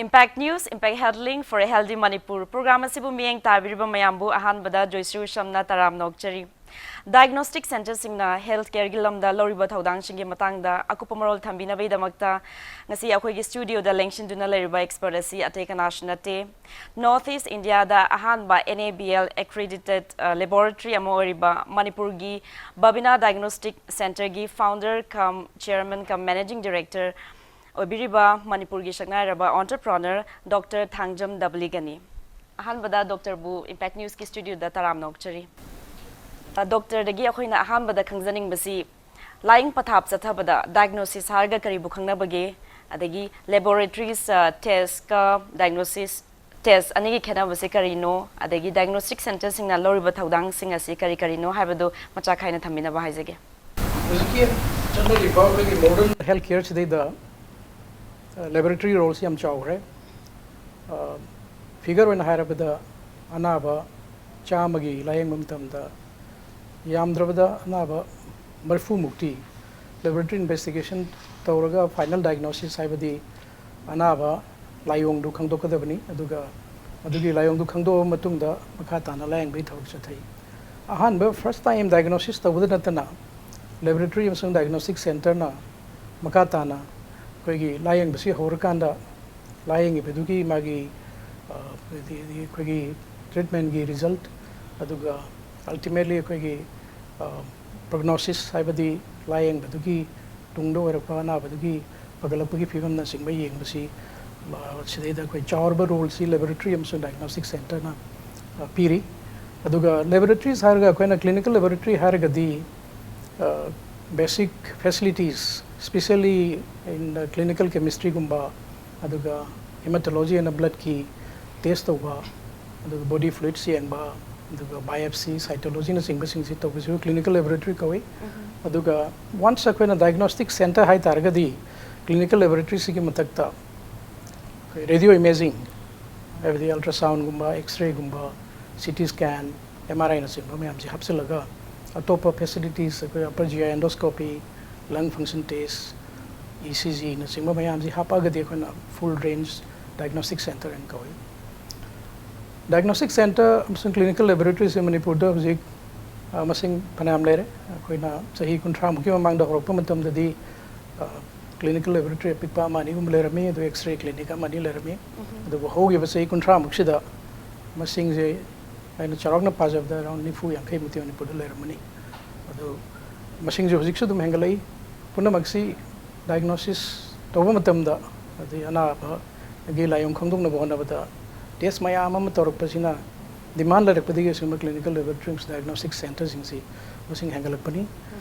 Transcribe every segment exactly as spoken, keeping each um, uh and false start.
Impact News, Impact Health Link for a Healthy Manipur program ꯑꯁꯤꯕꯨ ꯃꯤꯠꯌꯦꯡ ꯇꯥꯕꯤꯔꯤꯕ ꯃꯌꯥꯝꯕꯨ ꯑꯍꯥꯟꯕꯗ ꯖꯣꯏꯁ꯭ꯔꯤ ꯎꯁꯝꯅ ꯇꯔꯥꯝꯅ ꯑꯣꯛꯆꯔꯤ꯫ Diagnostic centreꯁꯤꯡꯅ health careꯒꯤ ꯂꯝꯗ ꯂꯧꯔꯤꯕ ꯊꯧꯗꯥꯡꯁꯤꯡꯒꯤ ꯃꯇꯥꯡꯗ ꯑꯀꯨꯞꯄ ꯃꯔꯣꯜ ꯊꯝꯕꯤꯅꯕꯒꯤꯗꯃꯛꯇ ꯉꯁꯤ ꯑꯩꯈꯣꯏꯒꯤ studioꯗ ꯂꯦꯡꯁꯤꯟꯗꯨꯅ ꯂꯩꯔꯤꯕ expert ꯑꯁꯤ ꯑꯇꯩ ꯀꯅꯥꯁꯨ ꯅꯠꯇꯦ, North East Indiaꯗ ꯑꯍꯥꯟꯕ N A B L accredited, ꯑ, laboratory ꯑꯃ ꯑꯣꯏꯔꯤꯕ ꯃꯅꯤꯄꯨꯔꯒꯤ Babina Diagnostic Centreꯒꯤ founder cum chairman cum managing director ꯑꯣꯏꯕꯤꯔꯤꯕ ꯃꯅꯤꯄꯨꯔꯒꯤ ꯁꯛꯅꯥꯏꯔꯕ entrepreneur Doctor ꯊꯥꯡꯖꯝ ꯗꯕꯂꯤꯒꯅꯤ꯫ ꯑꯍꯥꯟꯕꯗ doctorꯕꯨ Impact Newsꯀꯤ studioꯗ ꯇꯔꯥꯝꯅ ꯑꯣꯛꯆꯔꯤ꯫ ꯑ, doctorꯗꯒꯤ ꯑꯩꯈꯣꯏꯅ ꯑꯍꯥꯟꯕꯗ ꯈꯪꯖꯅꯤꯡꯕꯁꯤ ꯂꯥꯏꯌꯦꯡ ꯄꯊꯥꯞ ꯆꯠꯊꯕꯗ diagnosis ꯍꯥꯏꯔꯒ ꯀꯔꯤꯕꯨ ꯈꯪꯅꯕꯒꯦ? ꯑꯗꯒꯤ laboratories, ꯑ, testꯀ diagnosis test ꯑꯅꯤꯒꯤ ꯈꯦꯠꯅꯕꯁꯦ ꯀꯔꯤꯅꯣ? ꯑꯗꯒꯤ diagnostic centreꯁꯤꯡꯅ ꯂꯧꯔꯤꯕ ꯊꯧꯗꯥꯡꯁꯤꯡ ꯑꯁꯤ ꯀꯔꯤ ꯀꯔꯤꯅꯣ ꯍꯥꯏꯕꯗꯨ ꯃꯆꯥꯛ ꯈꯥꯏꯅ ꯊꯝꯕꯤꯅꯕ ꯍꯥꯏꯖꯒꯦ꯫ ꯍꯧꯖꯤꯛꯀꯤ ꯆꯠꯅꯔꯤꯕ ꯑꯩꯈꯣꯏꯒꯤ modern health careꯁꯤꯗꯩꯗ, ꯑ, laboratory roleꯁꯤ ꯌꯥꯝ ꯆꯥꯎꯈ꯭ꯔꯦ꯫ ꯑ, figure ꯑꯣꯏꯅ ꯍꯥꯏꯔꯕꯗ ꯑꯅꯥꯕ ꯆꯥꯝꯃꯒꯤ ꯂꯥꯌꯦꯡꯕ ꯃꯇꯝꯗ ꯌꯥꯝꯗ꯭ꯔꯕꯗ ꯑꯅꯥꯕ ꯃꯔꯤꯐꯨ ꯃꯨꯛꯇꯤ laboratory investigation ꯇꯧꯔꯒ final diagnosis ꯍꯥꯏꯕꯗꯤ ꯑꯅꯥꯕ ꯂꯥꯏꯑꯣꯡꯗꯨ ꯈꯪꯗꯣꯛꯀꯗꯕꯅꯤ꯫ ꯑꯗꯨꯒ ꯑꯗꯨꯒꯤ ꯂꯥꯏꯑꯣꯡꯗꯨ ꯈꯪꯗꯣꯛꯑꯕ ꯃꯇꯨꯡꯗ ꯃꯈꯥ ꯇꯥꯅ ꯂꯥꯌꯦꯡꯕꯒꯤ ꯊꯕꯛ ꯆꯠꯊꯩ꯫ ꯑꯍꯥꯟꯕ first time diagnosis ꯇꯧꯕꯗ ꯅꯠꯇꯅ laboratory ꯑꯃꯁꯨꯡ diagnostic centreꯅ ꯃꯈꯥ ꯇꯥꯅ ꯑꯩꯈꯣꯏꯒꯤ ꯂꯥꯌꯦꯡꯕꯁꯤ ꯍꯧꯔꯀꯥꯟꯗ ꯂꯥꯌꯦꯡꯉꯤꯕꯗꯨꯒꯤ ꯃꯥꯒꯤ, ꯑ, ꯍꯥꯏꯗꯤ ꯑꯩꯈꯣꯏꯒꯤ treatmentꯀꯤ result, ꯑꯗꯨꯒ ultimately ꯑꯩꯈꯣꯏꯒꯤ, ꯑ, prognosis ꯍꯥꯏꯕꯗꯤ ꯂꯥꯌꯦꯡꯕꯗꯨꯒꯤ ꯇꯨꯡꯗ ꯑꯣꯏꯔꯛꯄ ꯑꯅꯥꯕꯗꯨꯒꯤ ꯐꯒꯠꯂꯛꯄꯒꯤ ꯐꯤꯕꯝꯅꯆꯤꯡꯕ ꯌꯦꯡꯕꯁꯤ, ꯑ, ꯁꯤꯗꯩꯗ ꯑꯩꯈꯣꯏ ꯆꯥꯎꯔꯕ roleꯁꯤ laboratory ꯑꯃꯁꯨꯡ diagnostic centreꯅ, ꯑ, ꯄꯤꯔꯤ꯫ ꯑꯗꯨꯒ laboratories ꯍꯥꯏꯔꯒ ꯑꯩꯈꯣꯏꯅ clinical laboratory ꯍꯥꯏꯔꯒꯗꯤ, ꯑ, basic facilities, specially in clinical chemistryꯒꯨꯝꯕ, ꯑꯗꯨꯒ hematology ꯑꯅ bloodꯀꯤ test ꯇꯧꯕ, ꯑꯗꯨꯒ body fluids ꯌꯦꯡꯕ, ꯑꯗꯨꯒ biopsy, cytologyꯅꯆꯤꯡꯕꯁꯤꯡꯁꯤ ꯇꯧꯕꯁꯤꯕꯨ clinical laboratory ꯀꯧꯏ꯫ ꯑꯗꯨꯒ once ꯑꯩꯈꯣꯏꯅ diagnostic centre ꯍꯥꯏ ꯇꯥꯔꯒꯗꯤ clinical laboratoryꯁꯤꯒꯤ ꯃꯊꯛꯇ ꯑꯩꯈꯣꯏ radio imaging, ꯍꯥꯏꯕꯗꯤ ultrasoundꯒꯨꯝꯕ, X-rayꯒꯨꯝꯕ, C T scan, M R Iꯅꯆꯤꯡꯕ ꯃꯌꯥꯝꯁꯤ ꯍꯥꯞꯆꯤꯜꯂꯒ ꯑꯇꯣꯞꯄ facilities ꯑꯩꯈꯣꯏ upper G I endoscopy, lung function test, E C Gꯅꯆꯤꯡꯕ ꯃꯌꯥꯝꯁꯤ ꯍꯥꯞꯄꯛꯑꯒꯗꯤ ꯑꯩꯈꯣꯏꯅ full range ꯗꯥꯏꯒꯅꯣꯁꯇꯤꯛ ꯁꯦꯟꯇꯔ ꯍꯥꯏꯅ ꯀꯧꯏ꯫ ꯗꯥꯏꯒꯅꯣꯁꯇꯤꯛ ꯁꯦꯟꯇꯔ ꯑꯃꯁꯨꯡ ꯀ꯭ꯂꯤꯅꯤꯀꯦꯜ ꯂꯦꯕꯣꯔꯦꯇꯔꯤꯁꯦ ꯃꯅꯤꯄꯨꯔꯗ ꯍꯧꯖꯤꯛ, ꯑ, ꯃꯁꯤꯡ ꯐꯅꯌꯥꯝ ꯂꯩꯔꯦ꯫ ꯑꯩꯈꯣꯏꯅ ꯆꯍꯤ ꯀꯨꯟꯊ꯭ꯔꯥꯃꯨꯛꯀꯤ ꯃꯃꯥꯡꯗ ꯍꯧꯔꯛꯄ ꯃꯇꯝꯗꯗꯤ, ꯑ, ꯀ꯭ꯂꯤꯅꯤꯀꯦꯜ ꯂꯦꯕꯣꯔꯦꯇꯔꯤ ꯑꯄꯤꯛꯄ ꯑꯃ ꯑꯅꯤꯒꯨꯝꯕ ꯂꯩꯔꯝꯃꯤ, ꯑꯗꯨ ꯑꯦꯛꯁ ꯔꯦ ꯀ꯭ꯂꯤꯅꯤꯛ ꯑꯃ ꯑꯅꯤ ꯂꯩꯔꯝꯃꯤ꯫ ꯑꯗꯨꯕꯨ ꯍꯧꯈꯤꯕ ꯆꯍꯤ ꯀꯨꯟꯊ꯭ꯔꯥꯃꯨꯛꯁꯤꯗ ꯃꯁꯤꯡꯁꯦ ꯑꯩꯅ ꯆꯥꯎꯔꯥꯛꯅ ꯄꯥꯖꯕꯗ ꯑꯦꯔꯥꯎꯟ ꯅꯤꯐꯨ ꯌꯥꯡꯈꯩ ꯃꯨꯛꯇꯤ ꯃꯅꯤꯄꯨꯔꯗ ꯂꯩꯔꯝꯃꯅꯤ꯫ ꯑꯗꯨ ꯃꯁꯤꯡꯁꯨ ꯍꯧꯖꯤꯛꯁꯨ ꯑꯗꯨꯝ ꯍꯦꯟꯒꯠꯂꯛꯏ꯫ ꯄꯨꯝꯅꯃꯛꯁꯤ ꯗꯥꯏꯒꯅꯣꯁꯤꯁ ꯇꯧꯕ ꯃꯇꯝꯗ, ꯑꯗꯩ ꯑꯅꯥꯕꯒꯤ ꯂꯥꯏꯑꯣꯡ ꯈꯪꯗꯣꯛꯅꯕ ꯍꯣꯠꯅꯕꯗ ꯇꯦꯁ ꯃꯌꯥꯝ ꯑꯃ ꯇꯧꯔꯛꯄꯁꯤꯅ ꯗꯤꯃꯥꯟ ꯂꯩꯔꯛꯄꯗꯒꯤ ꯑꯁꯤꯒꯨꯝꯕ ꯀ꯭ꯂꯤꯅꯤꯀꯦꯜ ꯂꯦꯕꯣꯔꯦꯇꯔꯤꯁ ꯗꯥꯏꯒꯅꯣꯁꯇꯤꯛ ꯁꯦꯟꯇꯔꯁꯤꯡꯁꯤ ꯃꯁꯤꯡ ꯍꯦꯟꯒꯠꯂꯛꯄꯅꯤ꯫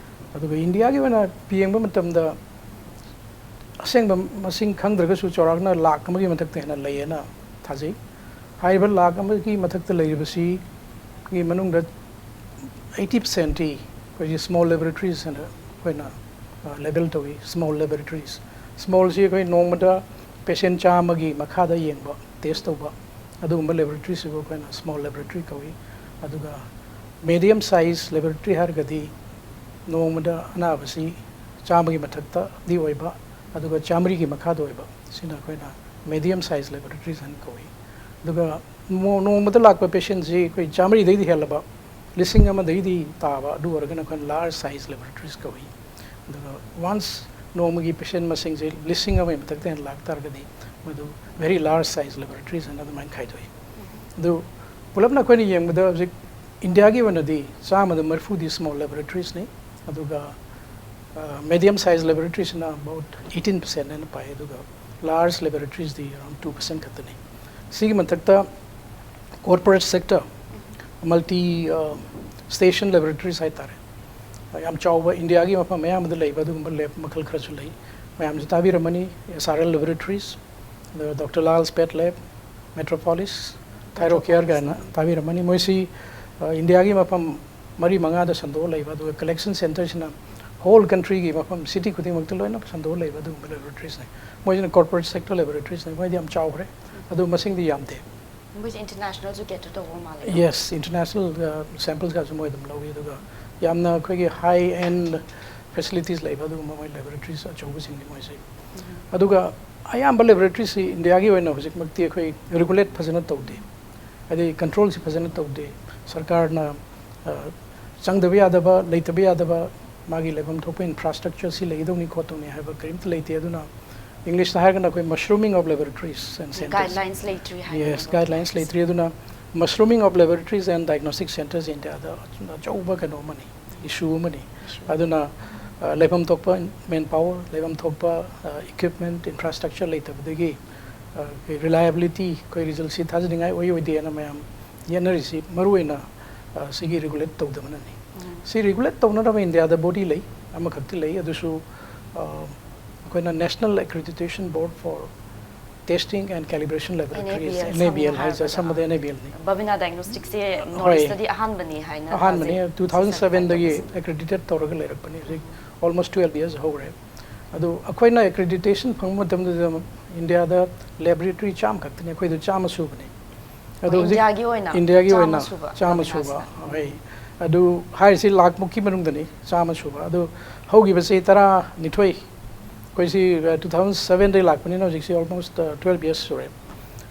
ꯑꯗꯨꯒ ꯏꯟꯗꯤꯌꯥꯒꯤ ꯑꯣꯏꯅ ꯌꯦꯡꯕ ꯃꯇꯝꯗ ꯑꯁꯦꯡꯕ ꯃꯁꯤꯡ ꯈꯪꯗ꯭ꯔꯒꯁꯨ ꯆꯥꯎꯔꯥꯛꯅ ꯂꯥꯈ ꯑꯃꯒꯤ ꯃꯊꯛꯇ ꯍꯦꯟꯅ ꯂꯩꯌꯦꯅ ꯊꯥꯖꯩ꯫ ꯍꯥꯏꯔꯤꯕ ꯂꯥꯈ ꯑꯃꯒꯤ ꯃꯊꯛꯇ ꯂꯩꯔꯤꯕꯁꯤꯒꯤ ꯃꯅꯨꯡꯗ ꯑꯩꯠꯇꯤ ꯄꯥꯔꯁꯦꯟꯇꯤ ꯑꯩꯈꯣꯏꯒꯤ ꯁ꯭ꯃꯣꯜ ꯂꯦꯕꯣꯔꯦꯇꯔꯤꯁ ꯍꯥꯏꯅ ꯑꯩꯈꯣꯏꯅ, ꯑ, ꯂꯦꯕꯦꯜ ꯇꯧꯏ꯫ ꯁ꯭ꯃꯣꯜ ꯂꯦꯕꯣꯔꯦꯇꯔꯤꯁ, ꯁ꯭ꯃꯣꯜꯁꯤ ꯑꯩꯈꯣꯏ ꯅꯣꯡꯃꯗ ꯄꯦꯁꯦꯟ ꯆꯥꯝꯃꯒꯤ ꯃꯈꯥꯗ ꯌꯦꯡꯕ, ꯇꯦꯁ ꯇꯧꯕ, ꯑꯗꯨꯒꯨꯝꯕ ꯂꯦꯕꯣꯔꯦꯇꯔꯤꯁꯤꯕꯨ ꯑꯩꯈꯣꯏꯅ ꯁ꯭ꯃꯣꯜ ꯂꯦꯕꯣꯔꯦꯇꯔꯤ ꯀꯧꯏ꯫ ꯑꯗꯨꯒ ꯃꯦꯗꯤꯌꯝ ꯁꯥꯏꯖ ꯂꯦꯕꯣꯔꯦꯇꯔꯤ ꯍꯥꯏꯔꯒꯗꯤ ꯅꯣꯡꯃꯗ ꯑꯅꯥꯕꯁꯤ ꯆꯥꯝꯃꯒꯤ ꯃꯊꯛꯇꯗꯤ ꯑꯣꯏꯕ, ꯑꯗꯨꯒ ꯆꯥꯝꯃꯔꯤꯒꯤ ꯃꯈꯥꯗ ꯑꯣꯏꯕ, ꯁꯤꯅ ꯑꯩꯈꯣꯏꯅ ꯃꯦꯗꯤꯌꯝ ꯁꯥꯏꯖ ꯂꯦꯕꯣꯔꯦꯇꯔꯤꯁ ꯍꯥꯏꯅ ꯀꯧꯏ꯫ ꯑꯗꯨꯒ ꯅꯣ-, ꯅꯣꯡꯃꯗ ꯂꯥꯛꯄ ꯄꯦꯁꯦꯟꯁꯤ ꯑꯩꯈꯣꯏ ꯆꯥꯝꯃꯔꯤꯗꯩꯗꯤ ꯍꯦꯜꯂꯕ, ꯂꯤꯁꯤꯡ ꯑꯃꯗꯩꯗꯤ ꯇꯥꯕ, ꯑꯗꯨ ꯑꯣꯏꯔꯒꯅ ꯑꯩꯈꯣꯏꯅ ꯂꯥꯔꯖ ꯁꯥꯏꯖ ꯂꯦꯕꯣꯔꯦꯇꯔꯤꯁ ꯀꯧꯏ꯫ ꯑꯗꯨꯒ ꯋꯥꯟꯁ ꯅꯣꯡꯃꯒꯤ ꯄꯦꯁꯦꯟ ꯃꯁꯤꯡꯁꯦ ꯂꯤꯁꯤꯡ ꯑꯃꯒꯤ ꯃꯊꯛꯇ ꯍꯦꯟꯅ ꯂꯥꯛꯇꯥꯔꯒꯗꯤ ꯃꯗꯨ ꯚꯦꯔꯤ ꯂꯥꯔꯖ ꯁꯥꯏꯖ ꯂꯦꯕꯣꯔꯦꯇꯔꯤꯁ ꯍꯥꯏꯅ ꯑꯗꯨꯃꯥꯏꯅ ꯈꯥꯏꯗꯣꯛꯏ꯫ ꯑꯗꯨ ꯄꯨꯂꯞꯅ ꯑꯩꯈꯣꯏꯅ ꯌꯦꯡꯕꯗ ꯍꯧꯖꯤꯛ ꯏꯟꯗꯤꯌꯥꯒꯤ ꯑꯣꯏꯅꯗꯤ ꯆꯥꯝꯃꯗ ꯃꯔꯤꯐꯨꯗꯤ ꯁ꯭ꯃꯣꯜ ꯂꯦꯕꯣꯔꯦꯇꯔꯤꯁꯅꯤ, ꯑꯗꯨꯒ, ꯑ, ꯃꯦꯗꯤꯌꯝ ꯁꯥꯏꯖ ꯂꯦꯕꯣꯔꯦꯇꯔꯤꯁꯤꯅ ꯑꯕꯥꯎꯠ ꯑꯩꯠꯇꯤꯟ ꯄꯥꯔꯁꯦꯟ ꯍꯦꯟꯅ ꯄꯥꯏ, ꯑꯗꯨꯒ ꯂꯥꯔꯖ ꯂꯦꯕꯣꯔꯦꯇꯔꯤꯁꯇꯤ ꯑꯦꯔꯥꯎꯟ ꯇꯨ ꯄꯥꯔꯁꯦꯟ ꯈꯛꯇꯅꯤ꯫ ꯁꯤꯒꯤ ꯃꯊꯛꯇ ꯀꯣꯔꯄꯣꯔꯦꯠ ꯁꯦꯛꯇꯔ, ꯃꯜꯇꯤ, ꯑ, ꯁ꯭ꯇꯦꯁꯟ ꯂꯦꯕꯣꯔꯦꯇꯔꯤꯁ ꯍꯥꯏꯇꯥꯔꯦ, ꯌꯥꯝ ꯆꯥꯎꯕ ꯏꯟꯗꯤꯌꯥꯒꯤ ꯃꯐꯝ ꯑꯌꯥꯝꯕꯗ ꯂꯩꯕ ꯑꯗꯨꯒꯨꯝꯕ ꯂꯦꯕ ꯃꯈꯜ ꯈꯔꯁꯨ ꯂꯩ꯫ ꯃꯌꯥꯝꯁꯨ ꯇꯥꯕꯤꯔꯝꯃꯅꯤ, ꯑꯦꯁ ꯑꯥꯔ ꯑꯦꯜ ꯂꯦꯕꯣꯔꯦꯇꯔꯤꯁ, ꯑꯗꯨꯒ ꯗꯣꯛꯇꯔ ꯂꯥꯜꯁ ꯄꯦꯠ ꯂꯦꯕ, ꯃꯦꯇ꯭ꯔꯣꯄꯣꯂꯤꯁ, ꯊꯥꯏꯔꯣ ꯀꯦꯌꯔ ꯀꯥꯏꯅ ꯇꯥꯕꯤꯔꯝꯃꯅꯤ꯫ ꯃꯣꯏꯁꯤ, ꯑ, ꯏꯟꯗꯤꯌꯥꯒꯤ ꯃꯐꯝ ꯃꯔꯤ ꯃꯉꯥꯗ ꯁꯟꯗꯣꯛꯑ ꯂꯩꯕ, ꯑꯗꯨꯒ ꯀꯂꯦꯛꯁꯟ ꯁꯦꯟꯇꯔꯁꯤꯅ ꯍꯣꯜ ꯀꯟꯇ꯭ꯔꯤꯒꯤ ꯃꯐꯝ ꯁꯤꯇꯤ ꯈꯨꯗꯤꯡꯃꯛꯇ ꯂꯣꯏꯅ ꯁꯟꯗꯣꯛꯑ ꯂꯩꯕ ꯑꯗꯨꯒꯨꯝꯕ ꯂꯦꯕꯣꯔꯦꯇꯔꯤꯁꯅꯤ꯫ ꯃꯣꯏꯁꯤꯅ ꯀꯣꯔꯄꯣꯔꯦꯠ ꯁꯦꯛꯇꯔ ꯂꯦꯕꯣꯔꯦꯇꯔꯤꯁꯅꯤ, ꯃꯣꯏꯗꯤ ꯌꯥꯝ ꯆꯥꯎꯈ꯭ꯔꯦ, ꯑꯗꯨ ꯃꯁꯤꯡꯗꯤ ꯌꯥꯝꯗꯦ꯫ ꯃꯣꯏꯁꯦ ꯏꯟꯇꯔꯅꯦꯁꯅꯦꯜꯁꯨ ꯀꯦꯇꯔ ꯇꯧꯕ ꯃꯥꯜꯂꯦ꯫ ꯌꯦꯁ, ꯏꯟꯇꯔꯅꯦꯁꯅꯦꯜ ꯁꯦꯝꯄꯜꯁꯀꯁꯨ ꯃꯣꯏ ꯑꯗꯨꯝ ꯂꯧꯏ, ꯑꯗꯨꯒ ꯌꯥꯝꯅ ꯑꯩꯈꯣꯏꯒꯤ ꯍꯥꯏ ꯑꯦꯟ ꯐꯦꯁꯤꯂꯤꯇꯤꯁ ꯂꯩꯕ ꯑꯗꯨꯒꯨꯝꯕ ꯃꯣꯏ ꯂꯦꯕꯣꯔꯦꯇꯔꯤꯁ ꯑꯆꯧꯕꯁꯤꯡꯅꯤ ꯃꯣꯏꯁꯦ꯫ ꯑꯗꯨꯒ ꯑꯌꯥꯝꯕ ꯂꯦꯕꯣꯔꯦꯇꯔꯤꯁꯤ ꯏꯟꯗꯤꯌꯥꯒꯤ ꯑꯣꯏꯅ ꯍꯧꯖꯤꯛꯃꯛꯇꯤ ꯑꯩꯈꯣꯏ ꯔꯤꯒꯨꯂꯦꯠ ꯐꯖꯅ ꯇꯧꯗꯦ, ꯍꯥꯏꯗꯤ ꯀꯟꯇ꯭ꯔꯣꯜꯁꯤ ꯐꯖꯅ ꯇꯧꯗꯦ꯫ ꯁꯔꯀꯥꯔꯅ ꯑ, ꯆꯪꯗꯕ ꯌꯥꯗꯕ, ꯂꯩꯇꯕ ꯌꯥꯗꯕ, ꯃꯥꯒꯤ ꯂꯩꯐꯝ ꯊꯣꯛꯄ ꯏꯟꯐ꯭ꯔꯥꯁ꯭ꯇ꯭ꯔꯛꯆꯔꯁꯤ ꯂꯩꯒꯗꯧꯅꯤ ꯈꯣꯠꯇꯧꯅꯤ ꯍꯥꯏꯕ ꯀꯔꯤꯝꯇ ꯂꯩꯇꯦ꯫ ꯑꯗꯨꯅ ꯏꯪꯂꯤꯁꯇ ꯍꯥꯏꯔꯒꯅ ꯑꯩꯈꯣꯏ mushrooming of laboratories and centres꯫ Guidelines ꯂꯩꯇ꯭ꯔꯤ ꯍꯥꯏꯅ ꯌꯦꯁ, ꯒꯥꯏꯗꯂꯥꯏꯟꯁ ꯂꯩꯇ꯭ꯔꯤ꯫ ꯑꯗꯨꯅ mushrooming of laboratories and diagnostic centres ꯏꯟꯗꯤꯌꯥꯗ ꯑꯆꯧꯕ ꯀꯩꯅꯣ ꯑꯃꯅꯤ, ꯏꯁꯨ ꯑꯃꯅꯤ꯫ ꯑꯗꯨꯅ ꯑ, ꯂꯩꯐꯝ ꯊꯣꯛꯄ ꯃꯦꯟ ꯄꯥꯋꯔ, ꯂꯩꯐꯝ ꯊꯣꯛꯄ ꯏꯀ꯭ꯋꯤꯞꯃꯦꯟ, ꯏꯟꯐ꯭ꯔꯥꯁ꯭ꯇ꯭ꯔꯛꯆꯔ ꯂꯩꯇꯕꯗꯒꯤ ꯔꯤꯂꯥꯏꯕꯤꯂꯤꯇꯤ, ꯑꯩꯈꯣꯏ ꯔꯤꯖꯜꯁꯤ ꯊꯥꯖꯅꯤꯡꯉꯥꯏ ꯑꯣꯏ ꯑꯣꯏꯗꯦꯅ ꯃꯌꯥꯝ ꯌꯦꯠꯅꯔꯤꯁꯤ ꯃꯔꯨꯑꯣꯏꯅ ꯑ, ꯁꯤꯒꯤ ꯔꯤꯒꯨꯂꯦꯠ ꯇꯧꯗꯕꯅꯅꯤ꯫ ꯁꯤ ꯔꯤꯒꯨꯂꯦꯠ ꯇꯧꯅꯅꯕ ꯏꯟꯗꯤꯌꯥꯗ ꯕꯣꯗꯤ ꯂꯩ, ꯑꯃꯈꯛꯇꯤ ꯂꯩ, ꯑꯗꯨꯁꯨ ꯑ, ꯑꯩꯈꯣꯏꯅ National Accreditation Board for Testing and Calibration Laboratories, NABL NABL ꯁꯝꯅ ꯍꯥꯏꯁꯦ ꯍꯥꯏꯔꯕꯗ꯫ ꯑꯁꯝꯕꯗ NABLꯅꯤ꯫ ꯕꯕꯤꯅꯥ ꯗꯥꯏꯒꯅꯣꯁꯇꯤꯛꯁꯦ ꯅꯣꯔꯠ ꯍꯣꯏ꯫ ꯏꯁꯇꯗꯤ ꯑꯍꯥꯟꯕꯅꯤ ꯍꯥꯏꯅ ꯑꯍꯥꯟꯕꯅꯤ, ꯇꯥꯖꯩ꯫ two thousand sevenꯗꯒꯤ ꯁꯤ ꯁꯔꯇꯤꯐꯥꯏ ꯇꯧꯕꯁꯦ꯫ ꯑꯦꯀ꯭ꯔꯤꯗꯤꯇꯦꯠ ꯇꯧꯔꯒ ꯂꯩꯔꯛꯄꯅꯤ꯫ ꯍꯧꯖꯤꯛ almost twelve years ꯍꯧꯔꯦ꯫ ꯑꯗꯨ ꯑꯩꯈꯣꯏꯅ ꯑꯦꯀ꯭ꯔꯤꯗꯤꯇꯦꯁꯟ ꯐꯪꯕ ꯃꯇꯝꯗꯨꯗ ꯏꯟꯗꯤꯌꯥꯗ ꯂꯦꯕꯣꯔꯦꯇꯔꯤ ꯆꯥꯝꯃ ꯈꯛꯇꯅꯤ, ꯑꯩꯈꯣꯏꯗ ꯆꯥꯝꯃ ꯁꯨꯕꯅꯤ꯫ ꯑꯗꯣ ꯑꯣ, ꯍꯧꯖꯤꯛ ꯏꯟꯗꯤꯌꯥꯒꯤ ꯑꯣꯏꯅ ꯏꯟꯗꯤꯌꯥꯒꯤ ꯆꯥꯝꯃ ꯑꯣꯏꯅ ꯁꯨꯕ ꯆꯥꯝꯃ ꯕꯕꯤꯅꯥꯁꯤꯅ꯫ ꯁꯨꯕ, ꯍꯣꯏ꯫ ꯑꯗꯨ ꯍꯥꯏꯔꯤꯁꯤ ꯂꯥꯛꯃꯨꯛꯀꯤ ꯃꯅꯨꯡꯗꯅꯤ, ꯆꯥꯝꯃ ꯁꯨꯕ꯫ ꯑꯗꯨ ꯍꯧꯈꯤꯕꯁꯤ ꯇꯔꯥꯅꯤꯊꯣꯏ, ꯑꯩꯈꯣꯏꯁꯤ two thousand sevenꯗꯒꯤ ꯂꯥꯛꯄꯅꯤꯅ ꯍꯧꯖꯤꯛꯁꯤ almost twelve years ꯁꯨꯔꯦ꯫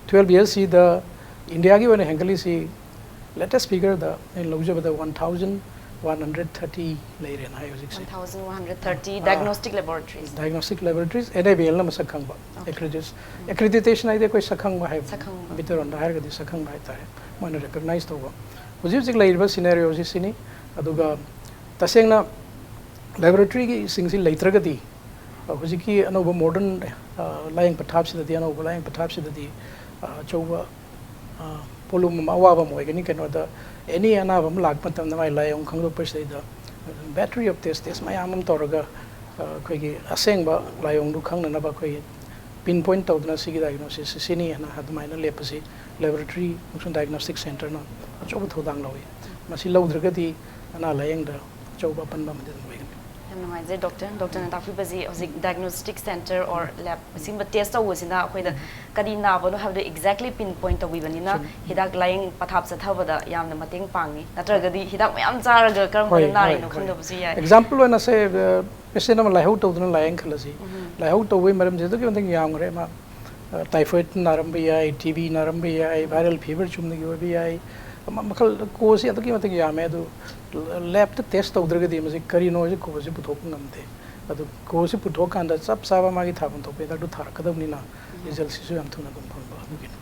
Twelve yearsꯁꯤꯗ ꯏꯟꯗꯤꯌꯥꯒꯤ ꯑꯣꯏꯅ ꯍꯦꯟꯒꯠꯂꯤꯁꯤ, latest figureꯗ ꯑꯩꯅ ꯂꯧꯖꯕꯗ one thousand one hundred thirty ꯂꯩꯔꯦꯅ ꯍꯥꯏ ꯍꯧꯖꯤꯛꯁꯦ꯫ One thousand one hundred thirty diagnostic laboratories꯫ Diagnostic laboratories, NABLꯅ ꯃꯁꯛ ꯈꯪꯕ꯫ Okay. Accredit-, accreditation ꯍꯥꯏꯗꯤ ꯑꯩꯈꯣꯏ ꯁꯛꯈꯪꯕ ꯍꯥꯏꯕ꯫ ꯁꯛꯈꯪꯕ꯫ ꯃꯤꯇꯩꯔꯣꯟꯗ ꯍꯥꯏꯔꯒꯗꯤ ꯁꯛꯈꯪꯕ ꯍꯥꯏꯇꯥꯔꯦ꯫ ꯃꯣꯏꯅ ꯔꯤꯀꯣꯛꯅꯥꯏꯖ ꯇꯧꯕ꯫ ꯍꯧꯖꯤꯛ ꯍꯧꯖꯤꯛ ꯂꯩꯔꯤꯕ ꯁꯤꯅꯦꯔꯤꯑꯣꯁꯤ ꯁꯤꯅꯤ꯫ ꯑꯗꯨꯒ ꯇꯁꯦꯡꯅ ꯂꯦꯕꯣꯔꯦꯇꯔꯤꯒꯤꯁꯤꯡꯁꯤ ꯂꯩꯇ꯭ꯔꯒꯗꯤ, ꯑ, ꯍꯧꯖꯤꯛꯀꯤ ꯑꯅꯧꯕ ꯃꯣꯗꯔꯟ, ꯑ, ꯂꯥꯌꯦꯡ ꯄꯊꯥꯞꯁꯤꯗꯗꯤ, ꯑꯅꯧꯕ ꯂꯥꯌꯦꯡ ꯄꯊꯥꯞꯁꯤꯗꯗꯤ, ꯑ, ꯑꯆꯧꯕ, ꯑ, ꯄꯣꯠꯂꯨꯝ ꯑꯃ, ꯑꯋꯥꯕ ꯑꯃ ꯑꯣꯏꯒꯅꯤ꯫ ꯀꯩꯅꯣꯗ, ꯑꯦꯅꯤ ꯑꯅꯥꯕ ꯑꯃ ꯂꯥꯛꯄ ꯃꯇꯝꯗ ꯃꯥꯒꯤ ꯂꯥꯏꯑꯣꯡ ꯈꯪꯗꯣꯛꯄꯁꯤꯗꯩꯗ battery of test, test ꯃꯌꯥꯝ ꯑꯃ ꯇꯧꯔꯒ, ꯑ, ꯑꯩꯈꯣꯏꯒꯤ ꯑꯁꯦꯡꯕ ꯂꯥꯏꯑꯣꯡꯗꯨ ꯈꯪꯅꯅꯕ ꯑꯩꯈꯣꯏꯒꯤ ꯄꯤꯟ ꯄꯣꯏꯟ ꯇꯧꯗꯅ ꯁꯤꯒꯤ ꯗꯥꯏꯒꯅꯣꯁꯤꯁꯁꯤ ꯁꯤꯅꯤ ꯍꯥꯏꯅ ꯑꯗꯨꯃꯥꯏꯅ ꯂꯦꯞꯄꯁꯤ ꯂꯦꯕꯣꯔꯦꯇꯔꯤ ꯑꯃꯁꯨꯡ ꯗꯥꯏꯒꯅꯣꯁꯇꯤꯛ ꯁꯦꯟꯇꯔꯅ ꯑꯆꯧꯕ ꯊꯧꯗꯥꯡ ꯂꯧꯏ꯫ ꯃꯁꯤ ꯂꯧꯗ꯭ꯔꯒꯗꯤ ꯑꯅꯥ ꯂꯥꯌꯦꯡꯗ ꯑꯆꯧꯕ ꯑꯄꯟꯕ ꯑꯃꯗꯤ ꯑꯗꯨꯝ ꯑꯣꯏꯒꯅꯤ꯫ ꯌꯥꯝ ꯅꯨꯡꯉꯥꯏꯖꯩ ꯗꯣꯛꯇꯔ꯫ ꯗꯣꯛꯇꯔꯅ ꯇꯥꯛꯄꯤꯕꯁꯤ ꯍꯧꯖꯤꯛ diagnostic center or lab ꯑꯁꯤꯒꯨꯝꯕ test ꯇꯧꯕꯁꯤꯅ ꯑꯩꯈꯣꯏꯗ ꯀꯔꯤ ꯅꯥꯕꯅꯣ ꯍꯥꯏꯕꯗꯨ exactly pin point ꯇꯧꯕꯤꯕꯅꯤꯅ ꯆꯨꯝꯃꯤ꯫ ꯍꯤꯗꯥꯛ ꯂꯥꯌꯦꯡ ꯄꯊꯥꯞ ꯆꯠꯊꯕꯗ ꯌꯥꯝꯅ ꯃꯇꯦꯡ ꯄꯥꯡꯉꯤ꯫ ꯅꯠꯇ꯭ꯔꯒꯗꯤ ꯍꯤꯗꯥꯛ ꯃꯌꯥꯝ ꯆꯥꯔꯒ ꯀꯔꯝ ꯍꯣꯏ, ꯀꯥꯟꯗ ꯅꯥꯔꯤꯅꯣ ꯍꯣꯏ, ꯍꯣꯏ꯫ ꯈꯪꯗꯕꯁꯨ ꯌꯥꯏ꯫ Example ꯑꯣꯏꯅ ꯁꯦ, ꯑ, ꯄꯦꯁꯦꯟ ꯑꯃ ꯂꯥꯏꯍꯧ ꯇꯧꯗꯨꯅ ꯂꯥꯛꯑꯦꯅ ꯈꯜꯂꯁꯤ꯫ ꯂꯥꯏꯍꯧ ꯇꯧꯕꯒꯤ ꯃꯔꯝꯁꯦ ꯑꯗꯨꯛꯀꯤ ꯃꯇꯤꯛ ꯌꯥꯝꯈ꯭ꯔꯦ꯫ ꯑꯃ ꯇꯥꯏꯐꯣꯏꯗ ꯅꯥꯔꯝꯕ ꯌꯥꯏ, ꯇꯤ ꯕꯤ ꯅꯥꯔꯝꯕ ꯌꯥꯏ, ꯚꯥꯏꯔꯦꯜ ꯐꯤꯚꯔ ꯆꯨꯝꯅꯒꯤ ꯑꯣꯏꯕ ꯌꯥꯏ, ꯑꯃ ꯃꯈꯜ ꯀꯣꯁꯁꯤ ꯑꯗꯨꯛꯀꯤ ꯃꯇꯤꯛ ꯌꯥꯝꯃꯦ꯫ ꯑꯗꯨ ꯂꯦꯕꯇ ꯇꯦꯁ ꯇꯧꯗ꯭ꯔꯒꯗꯤ ꯃꯁꯤ ꯀꯔꯤꯅꯣ ꯍꯥꯏꯁꯦ ꯀꯣꯁꯁꯤ ꯄꯨꯊꯣꯛꯄ ꯉꯝꯗꯦ꯫ ꯑꯗꯨ ꯀꯣꯁꯁꯤ ꯄꯨꯊꯣꯛꯑꯀꯥꯟꯗ ꯆꯞ ꯆꯥꯕ ꯃꯥꯒꯤ ꯊꯥꯐꯝ ꯊꯣꯛꯄ ꯍꯤꯗꯥꯛꯇꯨ ꯊꯥꯔꯛꯀꯗꯕꯅꯤꯅ ꯔꯤꯖꯜꯁꯤꯁꯨ ꯌꯥꯝ ꯊꯨꯅ ꯑꯗꯨꯝ ꯐꯪꯕ ꯑꯗꯨꯒꯤꯅꯤ꯫